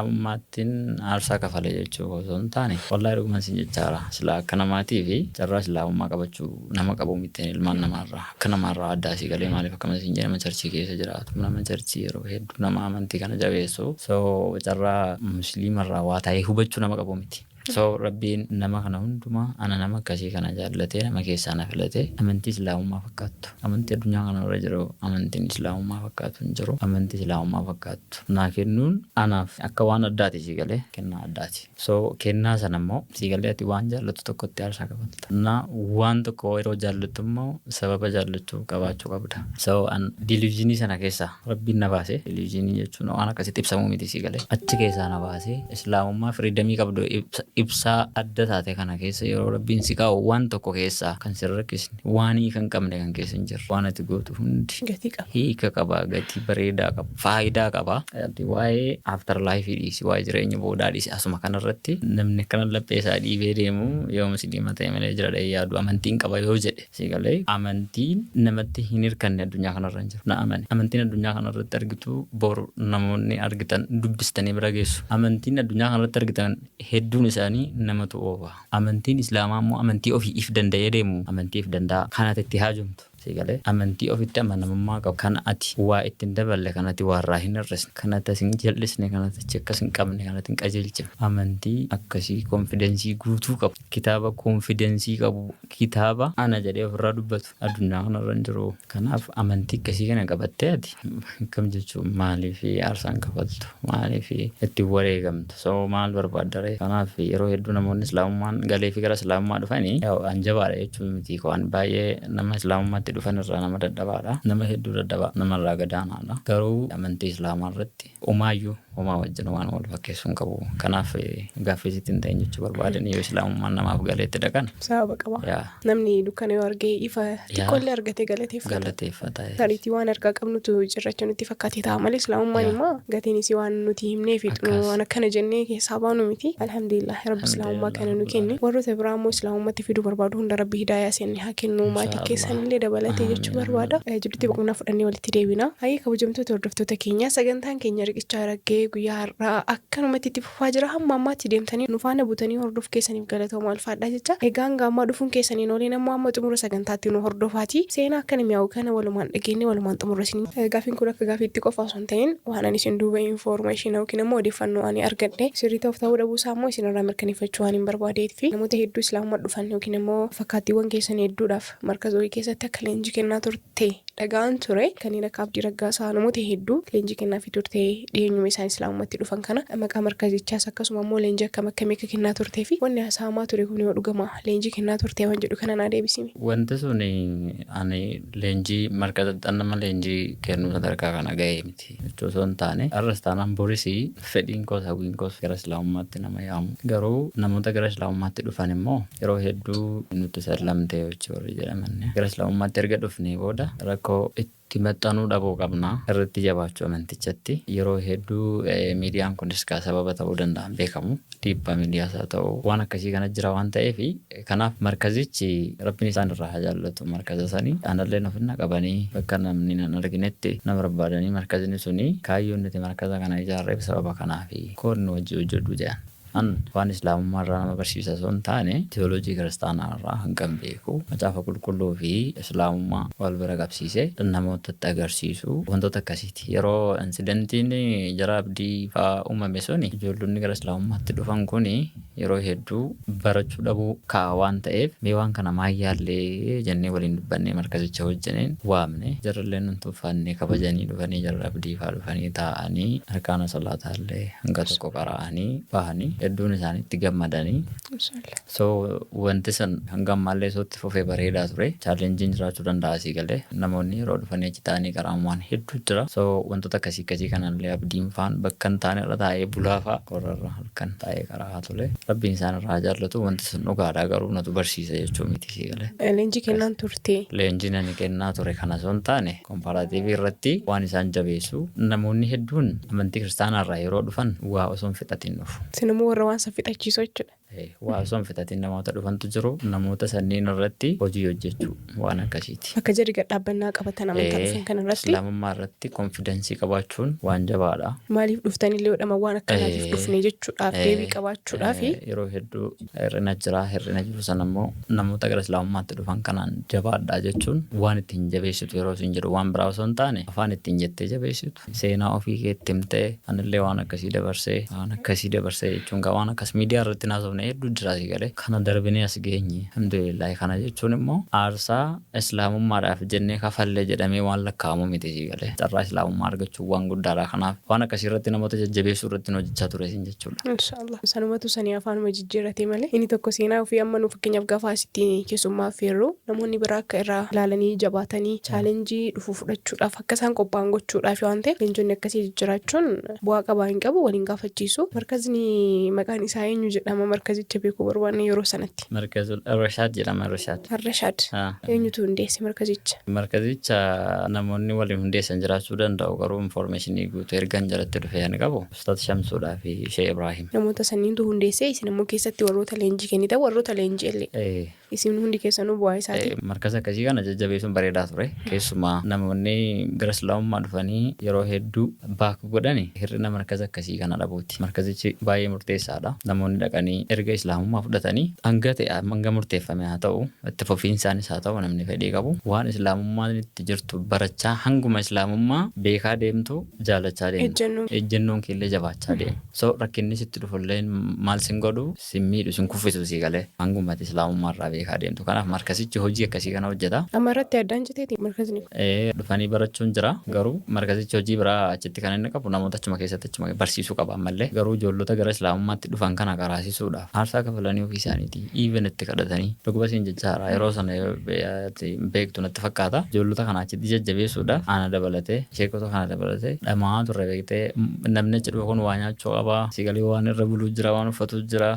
islaamummaattiin aarsaa kafale jechuu osoo hin taane, wallaahi dhuguman sin jechaara. Silaa akka namaatii fi carraa islaamummaa qabachuu nama qabu miti ilmaan namaarraa. Akka namaarraa addaa, asii galee maaliif akkama sin jedhe, nama churchii keessa jiraatu, nama churchii yeroo hedduu, nama amantii kana jabeessu. So carraa musliimarraa waa taa'ee hubachuu nama qabu miti. So rabbiin nama kana hundumaa ana nama akkasii kana jaallatee nama keessaa na filatee amantii islaamummaa fakkaattu. Amantii addunyaa kanarra jiru amantiin islaamummaa fakkaatu hin jiru. Amantii islaamummaa fakkaattu naa kennuun anaaf akka waan addaati, si galee kennaa addaati. So kennaa sana immoo, si galee, ati waan jaallattu tokkotti aarsaa kafalta. Na waan tokko yeroo jaallattu immoo sababa jaallachuu qabaachuu qabda. So an delusionii sana keessaa rabbiin na baase. Delusionii jechuun waan akkasitti ibsamuu miti, si galee. Achi keessaa na baase, islaamummaa freedomii qabdu. Ibsaa adda taate kana keessa yeroo Rabbiin si kaa'u waan tokko keessaa kan si rakkisne, waan hiika hin qabne kan keessa hin jirre, waan ati gootu hundi Gatii qaba. Hiika qaba, gatii bareedaa qaba, faayidaa qaba. Ati waa'ee after life dhiisi, waa'ee jireenya boodaa dhiisi, asuma kanarratti namni akkana laphee isaa dhiibee deemu yoo musliima ta'e malee jira dhahee yaadu amantiin qaba yoo jedhe si galee amantiin namatti hin hirkanne addunyaa kanarra hin jiru. Na amani. Amantiin addunyaa kanarratti argitu boru namoonni argitan dubbistanii bira geessu. Amantiin addunyaa kanarratti argitan hedduun isaanii namatu oofa. Amantiin Islaamaa immoo amantii ofii if danda'ee deemu, amantii if danda'a kan ati itti haajomtu. Sii galee? Amantii ofitti amanamummaa qabu, kan ati waa itti hin daballe, kan ati waa irraa hin hir'isne, kan ati as hin jal'isne, kan ati achi akkas hin qabne, kan ati hin qajeelchine. Amantii akkasii konfidensii guutuu qabu, kitaaba konfidensii qabu, kitaaba ana jedhee ofirraa dubbatu addunyaa kanarra hin jiru. Kanaaf amantii akkasii kana qabattee ati akkam jechuu maaliif aarsaa hin kafaltu? Maaliif itti hin wareegamtu? So maal barbaadda ree? Kanaaf yeroo hedduu namoonni Islaamummaan galeefi gara Islaamummaa dhufani yaw an jabaadha jechuu miti waan baay'ee nama Islaamummaatti dhufan irraa nama dadhabaadha. Nama hedduu dadhabaa, nama irraa gad aanaadha. Garuu amantii Islaamaa irratti homaayyuu homaa wajjin waan wal fakkeessu hin qabu. Kanaaf gaaffii sitti hin ta'in jechuu barbaadeen yoo Islaamummaan namaaf galee itti dhaqan. Sababa qaba. Yaa. Namni dukkana yoo arge ifa Yaa. xiqqoollee argate galateeffata. Galateeffata. Tariitii waan harkaa qabnutu cirracha nutti fakkaate ta'a malee Islaamummaan Yaa. immoo gatiin isii waan nuti himnee fixnu Akkas. waan akkana jennee keessaa baanu miti. Alhamdulillah Rabbi Islaamummaa kana nu Alhamdulillah kenne. Warroota biraa immoo Islaamummatti fiduu barbaadu hunda Rabbi hidaayaa isaanii haa kennu. Maatii Inshaallah. keessanillee dabalatee jechuu Amiin barbaada. amiin. Jidduutti boqonnaa fudhannee walitti deebina. Hayyee kabajamtoota hordoftoota keenya sagantaan keenya riqichaa Haraggee guyyaa har'aa akkanumatti itti fufaa jira. Hamma ammaatti deemtanii nu faana butanii hordofu keessaniif galatoomaa ulfaadhaa jecha. Egaa hanga ammaa dhufuun keessan hin ooliin ammoo hamma xumura sagantaatti nu hordofaatii seenaa akkana mi'aawu kana walumaan dhageenyee walumaan xumurra isin. Gaafiin kun akka gaafiitti qofa osoo hin ta'in waan ani isin duuba information yookiin ammoo odeeffannoo ani argadhe sirrii ta'uuf ta'uu dhabuu isaa ammoo isin irraa mirkaneeffachuu waanin barbaadeefi namoota hedduu islaamummaa dhufan yookiin ammoo fakkaattiiwwan keessan hedduudhaaf markaza wayii keessatti akka leenjii kennaa turte dhaga'aan ture. Kanneen akka Abdii Raggaasaa namoota hedduu leenjii kennaafii turte dhiyeenyuma isaan islaamumatti dhufan kana maqaa markazichaas akkasuma ammoo leenjii akkam akkamii akka kennaa turtee fi wanni haasa'amaa ture kun yoo dhugama leenjii kennaa turte waan jedhu kana naa deebisime. Wanti sun ani leenjii markazatti nama leenjii kennuu sadarkaa kana ga'e miti jechuu osoo hin taane har'as taanaan boris fedhiin koos hawwiin koos gara islaamummaatti nama yaamu. Garuu namoota gara islaamummaatti dhufan immoo yeroo hedduu nutti sallamte jechi warri jedhaman gara islaamummaatti erga dhufnee booda rakkoo itti maxxanuu dhabuu qabna. Irratti jabaachuu amantichatti yeroo hedduu miidiyaan kunis kaa sababa ta'uu danda'a hin beekamu. Dhiibbaa miidiyaas haa ta'u waan akkasii kana jira waan ta'eef kanaaf markazichi Rabbiin isaan irraa haa jaallatu markaza sanii analleen ofinna qabanii bakka namni nan arginetti na barbaadanii markazni suni kaayyoon nuti markaza kana ijaarreef sababa kanaafi koodni wajji hojjedhu jedhan. An waan Islaamummaa irraa nama barsiisa osoo hin taane tiyooloojii Kiristaanaa irraa hangan beeku Macaafa Qulqulluu fi Islaamummaa wal bira qabsiisee namootatti agarsiisu wantoota akkasiiti. Yeroo insidentiin jara Abdii faa uumame suni ijoollonni gara Islaamummaatti dhufan kuni yeroo hedduu barachuu dhabuu ka'a waan ta'eef mee waan kana maan yaallee jennee waliin dubbannee markazicha wajjiniin waamne. Jarrilleen nun tuffanne kabajanii dhufanii jarri Abdii faa dhufanii taa'anii arkaana salaataallee hanga tokko qara'anii bahanii hedduun isaanii itti gammadanii. So wanti san hanga ammaallee osoo itti fufee bareedaa ture. Challengeiin jiraachuu danda'a sii galee. Namoonni yeroo dhufanii achi taa'anii qara'an waan hedduu jira. So wantoota akkasii akkasii kanallee Abdiin faan bakka hin taane irra taa'ee bulaa faa qorra irra halkan taa'ee qara'aa ture. Rabbiin isaan irraa haa jaallatu. Wanti sun dhugaadha garuu natu barsiisa jechuu miti sii galee. Leenjii kennaan turte. Leenjiin ani kennaa ture kana osoo hin taane comparative irratti waan isaan jabeessu namoonni hedduun amantii kiristaanaa irraa yeroo dhufan waa osoo hin fixatin dhufu. Isin immoo warra waan san fixachiisu jechuudha. Waa osoo hin fixatin namoota dhufantu jiru. Namoota sanniin irratti hojii hojjechuu waan akkasiiti. Bakka jarri gad dhaabbannaa qabatan amantaa dhufan kana irratti. Islaamummaa irratti confidence qabaachuun waan jabaadha. Maaliif dhuftan illee yoo waan akkanaatiif dhufne jechuudhaaf deebii qabaachuudhaafi. Yeroo hedduu hir'ina jira. Hir'ina jiru sana immoo namoota gara Islaamummaatti dhufan kanaan jabaadhaa jechuun waan ittiin jabeessitu yeroo siin jedhu waan biraa osoo hin taane afaan ittiin jettee jabeessitu. Seenaa ofii kee itti himtee anillee waan akkasii dabarsee waan akkasii dabarsee jechuun kaa waan akkas miidiyaa irratti hin haasofne hedduu jira si galee kana darbinee as geenye alhamdulillaahi kana jechuun immoo aarsaa islaamummaadhaaf jennee kafalle jedhamee waan lakkaa'amu miti si galee carraa islaamummaa argachuun waan guddaadha kanaaf waan akkasii irratti namoota jajjabeessuu irratti hojjechaa ture sin jechuudha. Inshaallah. Sanumatu sanii afaanuma jijjiirrate malee inni tokko seenaa ofii amma nu fakkeenyaaf gaafa asitti keessummaa affeerru namoonni biraa akka irraa ilaalanii jabaatanii challenge dhufu fudhachuudhaaf akka isaan qophaa'an gochuudhaaf waan ta'eef leenjonni akkasii jijjiraachuun bu'aa qabaa hin qabu waliin gaafachiisu. Markazni maqaan isaa eenyu jedhama? Markazi. Markazicha beekuu barbaanne yeroo sanatti. Markazul Rashaad jedhama, Rashaad. Rashaad. Eenyutu hundeesse markazicha? Markazicha namoonni waliin hundeessan jiraachuu danda'u, garuu informationii guutuu ergan jalatti dhufee ani qabu Ustaaz Shamsuudhaa fi Shee Ibrahim. Namoota sanniintu hundeessee, isin immoo keessatti warroota leenjii kennitan, warroota leenjii illee. Isin hundi keessanuu bu'aa isaati. Markaza akkasii kana jajjabeessuun bareedaa ture. Keessumaa namoonni gara Islaamummaa dhufanii yeroo hedduu back godhani hir'ina markaza akkasii kana dhabuuti. Markazichi baay'ee murteessaadha. Namoonni dhaqanii erga Islaamummaa fudhatanii hanga ta'e, hanga murteeffame haa ta'u, itti fufiinsaanis haa ta'u, namni fedhii qabu waan Islaamummaan itti jirtu barachaa, hanguma Islaamummaa beekaa deemtu jaalachaa deemtu. Ejjennoon. Ejjennoon keellee jabaachaa deema. So rakkinni sitti dhufullee maal sin godhu, sin miidhu, sin kuffisu sii galee, hanguma ati Islaamummaa irraa beekaa deemtu. Kanaaf markazichi hojii akkasii kana hojjeta. Amma irratti addaan citeeti markazni kun. Dhufanii barachuun jira, garuu markazichi hojii biraa achitti kan inni qabu namoota achuma keessatti achuma barsiisuu qaba ammallee, garuu ijoollota gara Islaamummaatti dhufan kana karaasisuudhaaf aarsaa kafalanii ofii isaaniitii even itti kadhatanii, dhuguma siin jechaadha, yeroo sana yoo ati beektu natti fakkaata, ijoollota kana achitti jajjabeessuudhaaf ana dabalatee, sheekota kana dabalatee dhamaa turre. Beektee, namni achi dhufe kun waa nyaachuu qaba, sigalee waan irra buluu jira, waan uffatu jira.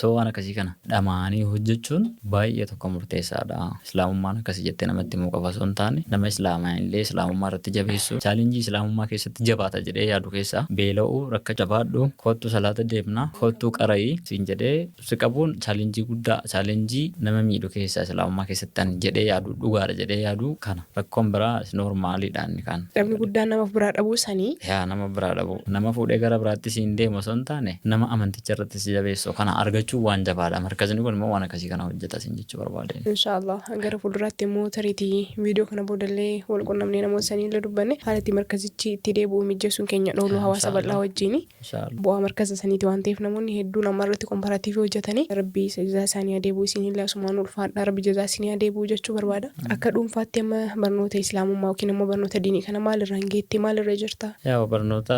So waan akkasii kana dhamaanii hojjechuun baay'ee tokko murteessaadha. Islaamummaan akkasii jettee namatti himuu qofa osoo hin taane, nama Islaamaa illee Islaamummaa irratti jabeessu, challengeii Islaamummaa keessatti jabaata jedhee yaadu keessaa beela'uu, rakka, jabaadhu, kottu salaata deemna, kottu qara'ii siin jedhee si qabuun challengeii guddaa, challengeii nama miidhu keessaa Islaamummaa keessatti ani jedhee yaadu, dhugaadha jedhee yaadu kana. Rakkoon biraa normaliidha inni kaan. Namni guddaan nama of biraa dhabuu sanii. Yaa, nama biraa dhabu. Nama fuudhee gara biraatti siin deemu osoo hin taane, nama amanticha irratti si jabeessu kana argachuun waan jabaadha. Markazni kun immoo waan akkasii kana hojjeta siin jechuu barbaade. Inshaallah, gara fuulduraatti immoo tariitii viidiyoo kana boodallee wal qunnamnee namoota sanii illee dubbanne, haala itti markazichi itti deebi'u mijeessuun keenya dhooluu hawaasa bal'aa wajjini. Inshaallah. Bu'aa markaza saniiti waan ta'eef, namoonni hedduun amma irratti comparative hojjetanii, Rabbi jazaa isaanii adeebuu, isin illee asumaan ulfaadha, Rabbi jazaa isinii adeebuu jechuu barbaada. Akka dhuunfaatti amma barnoota Islaamummaa yookiin immoo barnoota diinii kana maalirraan geette, maalirra jirta? Yaa, barnoota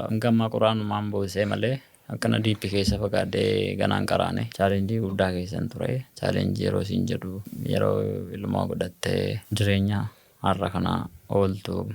hanga ammaa quraanumaan boosee malee akkana deep keessa fagaadhee ganaan qaraane. Challengeii guddaa keessan ture. Challengeii yeroo siin jedhu, yeroo ilmoo godhattee jireenya har'a kana ooltu,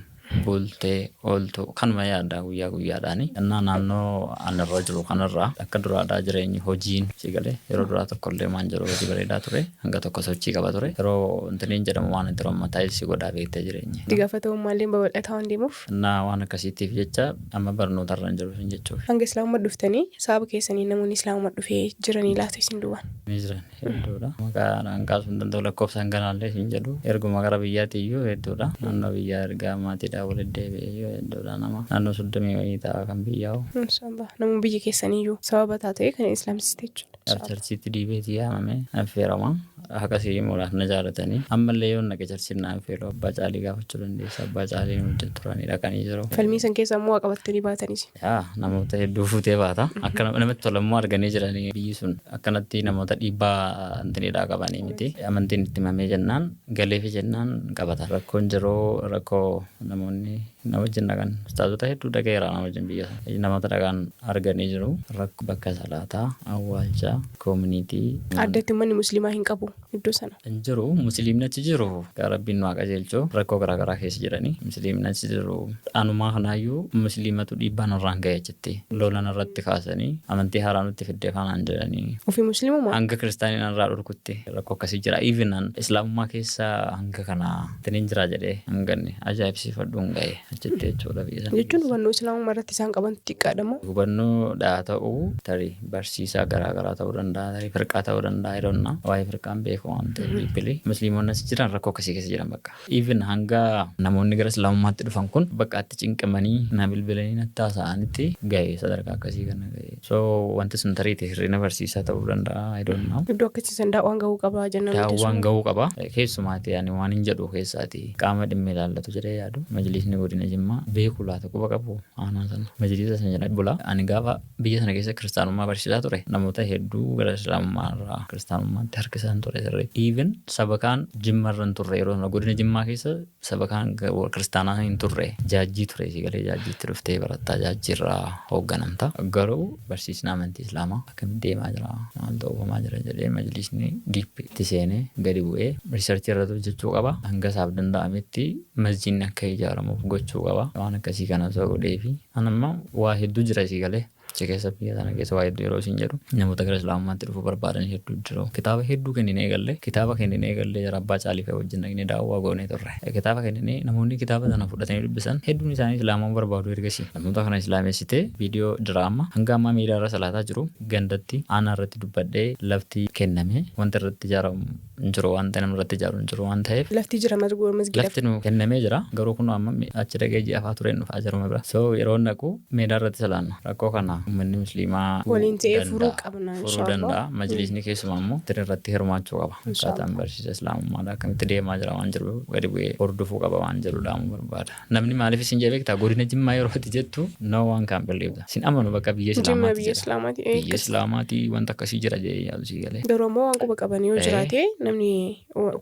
bultee ooltu kanuma yaadda guyyaa guyyaadhaani. Innaa naannoo ani irra jiru kanarraa akka duraadhaa jireenyi hojiin si galee yeroo duraa tokkollee waan jiru, hojii bareedaa ture, hanga tokko sochii qaba ture, yeroo intiniin jedhamu waan itti rommataayis godhaa beektee jireenyi. Itti gaafatamummaa babal'ataa waan deemuuf. Innaa waan akkasiitiif jecha amma barnoota irra hin jiru sin jechuuf. Hanga Islaamummaa dhuftanii sababa keessanii namoonni Islaamummaa dhufee jiranii laata isin duwwan? Ni jiran, hedduudha. Maqaa kaasuu hin danda'u, lakkoofsaan kanaallee hin jedhu. Erguma gara biyyaatti iyyuu hedduudha. Naannoo biyyaa ergaa maatiidhaan walitti deebi'ee iyyuu hedduudha, nama naannoo 30 wayii ta'a kan biyyaa'u. Inshaallah, namni biyya keessaniyyuu sababa taatee kan islaamsiste jechuudha. Churchiitti diibeetii yaamame affeerama. Akkasii himuudhaaf na jaalatanii. Ammallee yoo naqe churchiin na affeeru, abbaa caalii gaafachuu dandeessa. Abbaa caalii hojjetu turanii dhaqanii jiru. Falmii san keessa immoo qabattanii baatanis. Yaa, namoota hedduu fuutee baata. Akka namatti tolammoo arganii jiranii, biyyi sun akkanatti namoota dhiibbaa intiniidhaa qabanii miti. Amantiin itti himamee jennaan, galeefi jennaan qabata. Rakkoon jiru rakkoo namoonni na wajjin dhaqan, ustaazota hedduu dhaqeera na wajjin biyya sana. Namoota dhaqan arganii jiru. Rakkoo bakka salaataa, awwaalchaa, community. Addatti uummanni Musliimaa hin qabu iddoo sana. Hin jiru. Musliimni achi jiru Rabbiin nu haa qajeelchu, rakkoo garaagaraa keessa jiranii. Musliimni achi jiru anumaa kanaayyuu musliimatu dhiibbaa nurraan ga'e, achitti lola narratti kaasanii, amantii haaraa nutti fiddee faanaan jedhanii. Ofii Musliimumaa? Hanga kiristaanii narraa dhorkutti rakkoo akkasii jira. Even an Islaamummaa keessa hanga kana ittiin jira jedhee hanga inni ajaa'ibsiifadhuun ga'e achitti jechuudha biyya sana Jechuun keessa. hubannoo Islaamummaa irratti isaan qaban xiqqaadha moo? Hubannoo dhaa ta'uu, tarii barsiisaa garaagaraa ta'uu danda'a, tarii firqaa ta'uu danda'a, I don't know. Waa'ee firqaan beeku waan ta'eef deeply. Musliimonni as jiran rakkoo akkasii keessa jiran bakka. Even hanga namoonni gara Islaamummaatti dhufan kun bakka itti cinqamanii na bilbilanii natti haasa'anitti ga'e, sadarkaa akkasii kana ga'e. So wanti sun tariitii hir'ina barsiisaa ta'uu danda'a, I don't know. Iddoo akkasii san daawwaan gahuu qaba jennaan nuti Daawwaan suma. gahuu qaba. Keessumaati ani waan hin jedhu keessaati qaama dhimmi ilaallatu jedhee yaadu. Majlisni godina Jimmaa beeku laata, quba qabu aanaa sana. Majlisa sana jedha bula. Ani gaafa biyya sana keessa kiristaanummaa barsiisaa ture, namoota hedduu gara Islaamummaa irraa kiristaanummaatti harkisaan ture sirriitti. Even sabakaan Jimma irra hin turre, yeroo sana godina Jimmaa keessa sabakaan kiristaanaa hin turre. Jaajjii ture si galee, Jaajjiitti dhuftee barattaa, Jaajjii irraa hoogganamta. Garuu barsiisni amantii Islaamaa akkamitti deemaa jira, maaltu oofamaa jira jedhee majlisni deep itti seenee gadi bu'ee researchii irratti hojjechuu qaba. Hanga isaaf danda'ametti masjiidni akka ijaaramuuf gochuu qaba. Waan akkasii kana osoo godhee fi an amma waa hedduu jira si galee. Achi keessa, biyya sana keessa waa hedduu yeroo isin jedhu, namoota gara islaamummaatti dhufuu barbaadan hedduu jiru. Kitaaba hedduu kenninee eegalle. Kitaaba kenninee eegalle, jara abbaa caalii fa'a wajjin dhaqnee daawwaa goonee turre. Kitaaba kenninee, namoonni kitaaba sana fudhatanii dubbisan hedduun isaanii islaamummaa barbaadu ergasii. Namoota kana islaamessitee viidiyoo jira, amma hanga ammaa miidiyaa irra salaataa jiru. Gandatti aanaa irratti dubbadhee lafti kenname, wanta irratti ijaaramu hin jiru, waan ta'e namni irratti ijaaru hin jiru waan ta'eef. Lafti jira masgiidaaf. Lafti nu kennamee jira, garuu kun amma achi dhaqee ji'a afaa tureen dhufaa jiruma bira. So yeroo naqu meedaa irratti salaanna. Rakkoo kana uummanni musliimaa waliin ta'ee furuu qabna furuu inshallah. Danda'a. Majlisni keessumaa immoo irratti hirmaachuu qaba. Inshallah. Akkaataan barsiisa islaamummaadha akkamitti deemaa jira waan jedhu gadi bu'ee hordofuu qaba waan jedhu dhaamuu barbaada. Namni maaliif isin jedhee beektaa? Godina Jimmaa yeroo ati jettu no one can believe that. Sin amanu, bakka biyya Jimma islaamaati biyya jedha. islaamaati. Biyya islaamaati wanta akkasii jira jedhee yaadu si galee. Garuu ammoo waan quba qaban yoo jiraate, namni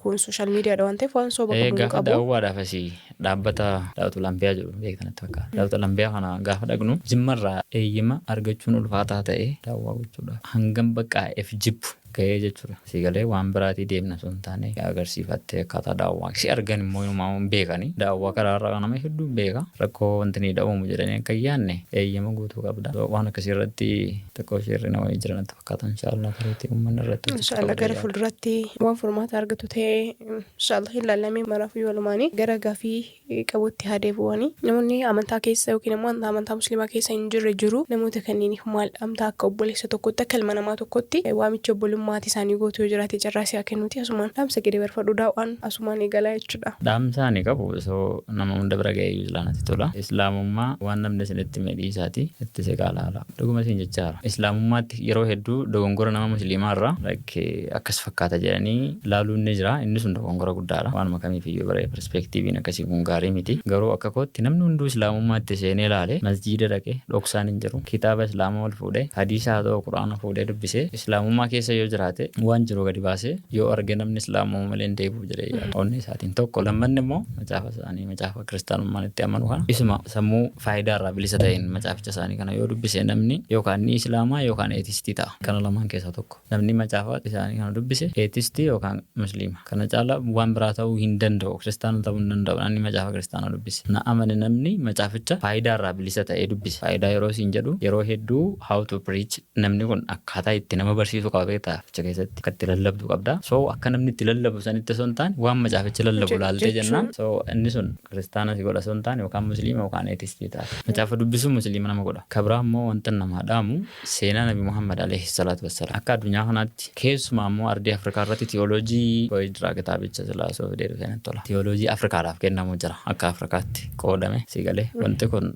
kun social mediadha waan ta'eef waan soba qabu hin Gaafa qabu. Daawwaadhaaf asii dhaabbata Daawwatul Lambiyaa jedhu beektan itti fakkaata. Daawwatul Lambiyaa kana gaafa dhaqnu, Jimmarraa eeyyama argachuun ulfaataa ta'e daawwaa gochuudhaaf hangam baqqaa'eef jibbu ga'ee jechuudha. Si galee, waan biraatii deemna osoo hin taane agarsiifattee akkaataa daawwaa si argan immoo inumaa hin beekani. Daawwaa karaarraa nama hedduu beeka. Rakkoo wanti ni dha'uumu jedhanii akka hin yaadne eeyyama guutuu qabda. Waan akkasii irratti xiqqoo ishee nama jira natti fakkaata. Inshaallah tareetii uummanni irratti hojjechuu Inshaallah qaba gara jedhee yaada. Fuulduratti waan furmaata argatu ta'ee inshaallah hin laallamee maraafuu walumaanii gara gaafii qabutti haa deebi'anii. Namoonni amantaa keessa yookiin immoo amantaa musliimaa keessa hin jirre jiru. Namoota kanneeniif maal dhaamta? Akka obboleessa tokkotti, akka ilma namaa tokkotti, waamicha obbolummaati isaanii gootu yoo jiraate carraa si'aa kennuuti asumaan dhaamsa gadi barfadhu, daawwaan asumaan eegalaa jechuudha. Dhaamsa ani qabu osoo nama hunda bira ga'ee iyyuu silaa natti tola. Islaamummaa waan namni isinitti hime dhiisaati itti siqaa laala. Dhuguma isin jechaara. Islaamummaatti yeroo hedduu dogongora nama musliimaa irraa like akkas fakkaata jedhanii laaluun ni jira. Inni sun dogongora guddaadha. Waanuma kamiif iyyuu bare perspectiviin akkasii kun gaarii miti. Garuu akka kootti namni hunduu islaamummaatti seenee laale, masjiida dhaqe, dhoksaan hin jiru. Kitaaba islaamaa ol fuudhee, hadiisa haa ta'u quraana fuudhee dubbisee, islaamummaa keessa yoo jiraate waan jiru gadi baasee yoo arge, namni islaamummaa malee hin deebi'u jedhee yaada. Onnee isaatiin tokko. Lammanni immoo macaafa isaanii, macaafa kiristaanummaan itti amanu kana, isuma sammuu faayidaa irraa bilisa ta'een macaaficha isaanii kana yoo dubbise, namni yookaan ni islaamaa yookaan atheistii ta'a. Kana lamaan keessaa tokko. Namni macaafa isaanii kana dubbise atheistii yookaan musliima. Kana caala waan biraa ta'uu hin danda'u. Kiristaana ta'uu hin danda'u. Namni macaafa kiristaanaa dubbise. Na amane, namni macaaficha faayidaa irraa bilisa ta'ee dubbise. Faayidaa yeroo siin jedhu, yeroo hedduu how to preach, namni kun akkaataa itti nama barsiisu qaba beektaa, achi keessatti akka itti lallabdu qabda. So akka namni itti lallabu sanitti osoo hin taane waan macaafichi lallabu laaltee jennaan, so inni sun kiristaana si godha osoo hin taane yookaan musliima yookaan atheistii ta'a. Macaafa dubbisuun musliima nama godha. Kabraa immoo wanta namaa dhaamu, seenaa Nabi Muhammad alayhi salaatu wassalaam akka addunyaa kanaatti, keessumaa immoo ardii Afrikaa irratti tiyooloojii wayii jira. Kitaabicha silaa osoo fidee dhufee natti tola. Tiyooloojii Afrikaadhaaf kennamu jira, akka Afrikaatti qoodame si galee. Wanti kun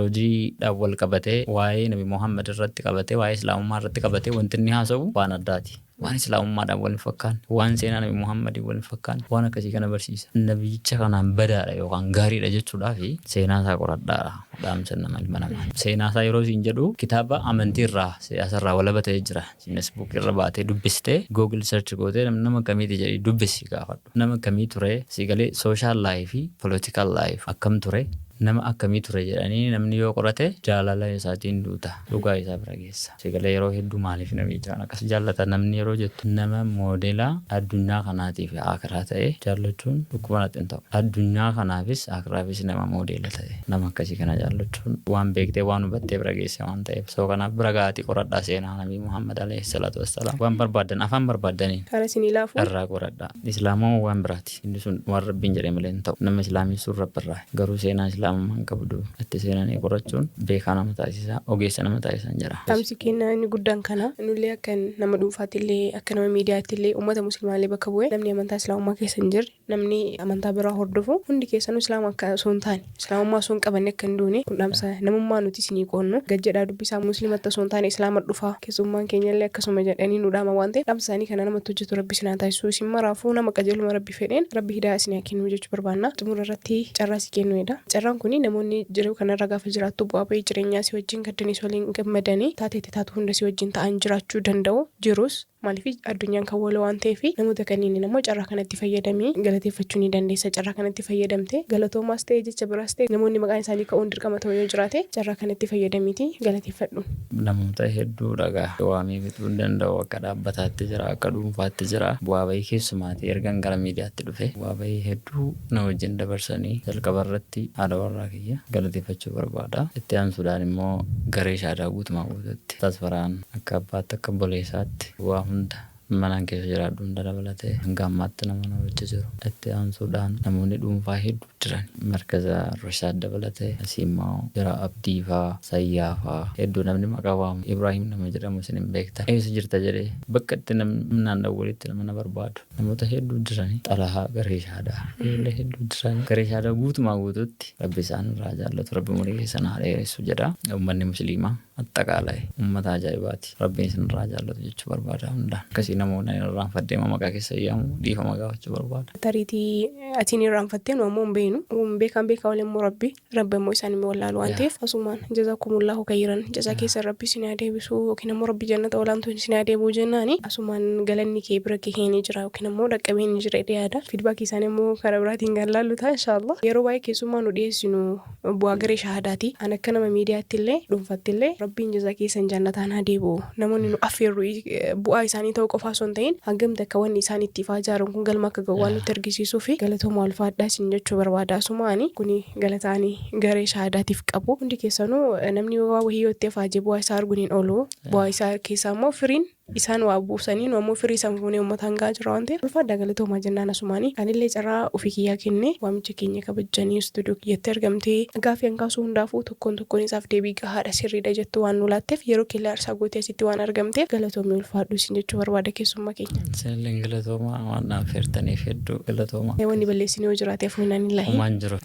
tiyooloojiidhaan wal qabatee, waa'ee Nabi Muhammad irratti qabatee, waa'ee islaamummaa irratti qabatee wanti inni haasa'u waan addaati. Waan islaamummaadhaan wal hin fakkaanne, waan seenaa Nabi Muhammadiin wal hin fakkaanne, waan akkasii kana barsiisa. Nabiyyicha kanaan badaadha yookaan gaariidha jechuudhaa fi seenaa isaa qoradhaadha dhaamsa nama ilma namaa. Seenaa isaa yeroo siin jedhu, kitaaba amantii irraa, siyaasa irraa walaba ta'ee jira. Facebook irra baatee dubbistee, Google search gootee, nama akkamiiti jedhii dubbisi, gaafadhu. Nama akkamii ture si galee, social life, political life akkam ture, nama akkamii ture jedhanii namni yoo qorate, jaalala isaatiin duuta, dhugaa isaa bira geessa. Si galee, yeroo hedduu maaliif nabiyyicha kana akkas jaallata namni yeroo jettu, nama moodela addunyaa kanaatiif akiraa ta'e jaallachuun dhukkuba natti hin ta'u. Addunyaa kanaafis akiraafis nama moodela ta'e, nama akkasii kana jaallachuun waan beektee, waan hubattee bira geesse waan ta'eef. So kanaaf bira ga'aatii qoradhaa seenaa Nabii Muhammad alayhi salaatu wassalaam, waan barbaaddan afaan barbaaddaniin Karaa isinii laafu. Irraa qoradhaa. Islaamummaa waan biraati. Inni sun waan Rabbiin jedhe malee hin ta'u. Nama islaamessuun Rabbirraa. Garuu seenaa islaamummaan qabdu itti seenanii qorachuun beekaa nama taasisa, ogeessa nama taasisan jedha. Dhaamsi keenya inni guddaan kana. Nullee akka nama dhuunfaatti illee, akka nama miidiyaatti illee, uummata musliimaallee bakka bu'ee, namni amantaa islaamummaa keessa hin jirre, namni amantaa biraa hordofu hundi keessanuu islaama akka osoo hin taane, islaamummaa osoo hin qabanne akka hin duune, kun dhaamsa namummaa nuti isinii qoonnu. Gad jedhaa dubbisaa, musliimatti osoo hin taane islaama dhufaa, keessummaan keenya illee akkasuma jedhanii nu dhaama waan ta'eef, dhaamsa isaanii kana namatti hojjetu Rabbi isin haa taasisu. Isin maraafuu nama qajeeluma Rabbi fedheen Rabbi hidaa isin haa kennu jechuu barbaanna. Xumura irratti carraa si kennuudha. Carraan kun namoonni jiruu kanarra gaafa jiraattu bu'aa bahii jireenyaa si wajjin gaddanii, si waliin gammadanii, taatee itti taatu hunda si wajjin ta'an jiraachuu danda'u jirus. Maaliif addunyaan kan waloo waan ta'eef namoota kanniiniin ammoo carraa kanatti fayyadamii galateeffachuu ni dandeessa. Carraa kanatti fayyadamtee galatoomaas ta'e jecha biraas ta'e namoonni maqaan isaanii ka'uun dirqama ta'u yoo jiraate carraa kanatti fayyadamiitii galateeffadhu. Namoota hedduudha gaa waamee fixuu hin danda'u akka dhaabbataatti jira akka dhuunfaatti jira bu'aa bahii keessumaatii ergan gara miidiyaatti dhufe bu'aa bahii hedduu na wajjin dabarsanii jalqaba irratti haadha warraa kiyya galateeffachuu barbaada itti aansuudhaan immoo garee shaadaa guutumaa guututti Tasfaraan akka abbaatti akka obboleessaatti waa hunda manaan keessa jiraadhu hunda dabalatee hanga ammaatti nama na wajji jiru. Itti aansuudhaan namoonni dhuunfaa hedduu jiran. Markaza Rashaad dabalatee asii immoo jira Abdii faa, Sayyaa faa hedduu namni maqaa waamu Ibraahim nama jedhamu isin hin beektan. Eessa jirta jedhee bakka itti namni naan dawwalitti nama na barbaadu. Namoota hedduu jirani. Xalahaa garee shaadaa ijoollee hedduu jirani. Garee shaadaa guutumaa guutuutti Rabbi isaan irraa haa jaallatu Rabbi umurii keessan haa dheeressu jedha. Ummanni musliimaa Axxaqaalay ummata ajaa'ibaati. Rabbiin isinirraa haa jaallatu jechuu barbaada hundaan. Akkasii namoonni ani irraanfadhee ma maqaa keessan yaamu dhiifama gaafachuu barbaada. Tariitii ati ni irraanfattee nu ammoo hin beeynu. Beekaan beekaa olii ammoo Rabbi. Rabbi ammoo isaan hin wallaalu waan ta'eef asumaan jazaakumullahu kayran jazaa keessan Rabbi isin haa deebisu yookiin ammoo Rabbi jannata olaantuun isin haa deebi'u jennaani asumaan galanni kee bira gahee ni jira yookiin ammoo dhaqqabee ni jira jedhee yaada. Feedback isaanii ammoo karaa biraatiin kan laallu ta'a inshaallah. Yeroo baay'ee keessummaa nu dhiyeessinu Bu'aa garee shahaadaati. An akka nama miidiyaatti illee dhuunfatti illee Rabbiin jazaa keessan jannataan haa deebi'u. Namoonni nu affeerru bu'aa isaanii ta'uu qofaa osoo hin ta'in hangam takka wanni isaan itti ifaa ijaaran kun galma akka ga'u waan nutti argisiisuufi galatoomaa ulfaadhaa isin jechuu barbaada. Asuma ani kuni galata ani garee shahaadaatiif qabu. Hundi keessanuu namni waa wahii yoo itti ifaaje bu'aa isaa arguun hin oolu. Bu'aa isaa keessaa immoo firiin Isaan waa buusanii nu ammoo firii san fuunee ummataan ga'aa jirra waan ta'eef ulfaadhaa galatoomaa jennaan asumaani. Anillee carraa ofii kiyyaa kennee waamicha keenya kabajjanii studio kiyyatti argamtee gaafii an kaasuu hundaafuu tokkoon tokkoon isaaf deebii gahaadha sirriidha jettu waan nu laatteef yeroo keellee aarsaa gootee asitti waan argamteef galatoomi ulfaadhu siin jechuu barbaada keessummaa keenya. Isinilleen galatoomaa waan na affeertaniif hedduu galatoomaa. Wanni balleessine yoo jiraate afuuinanillaahi. Homaa hin jiru.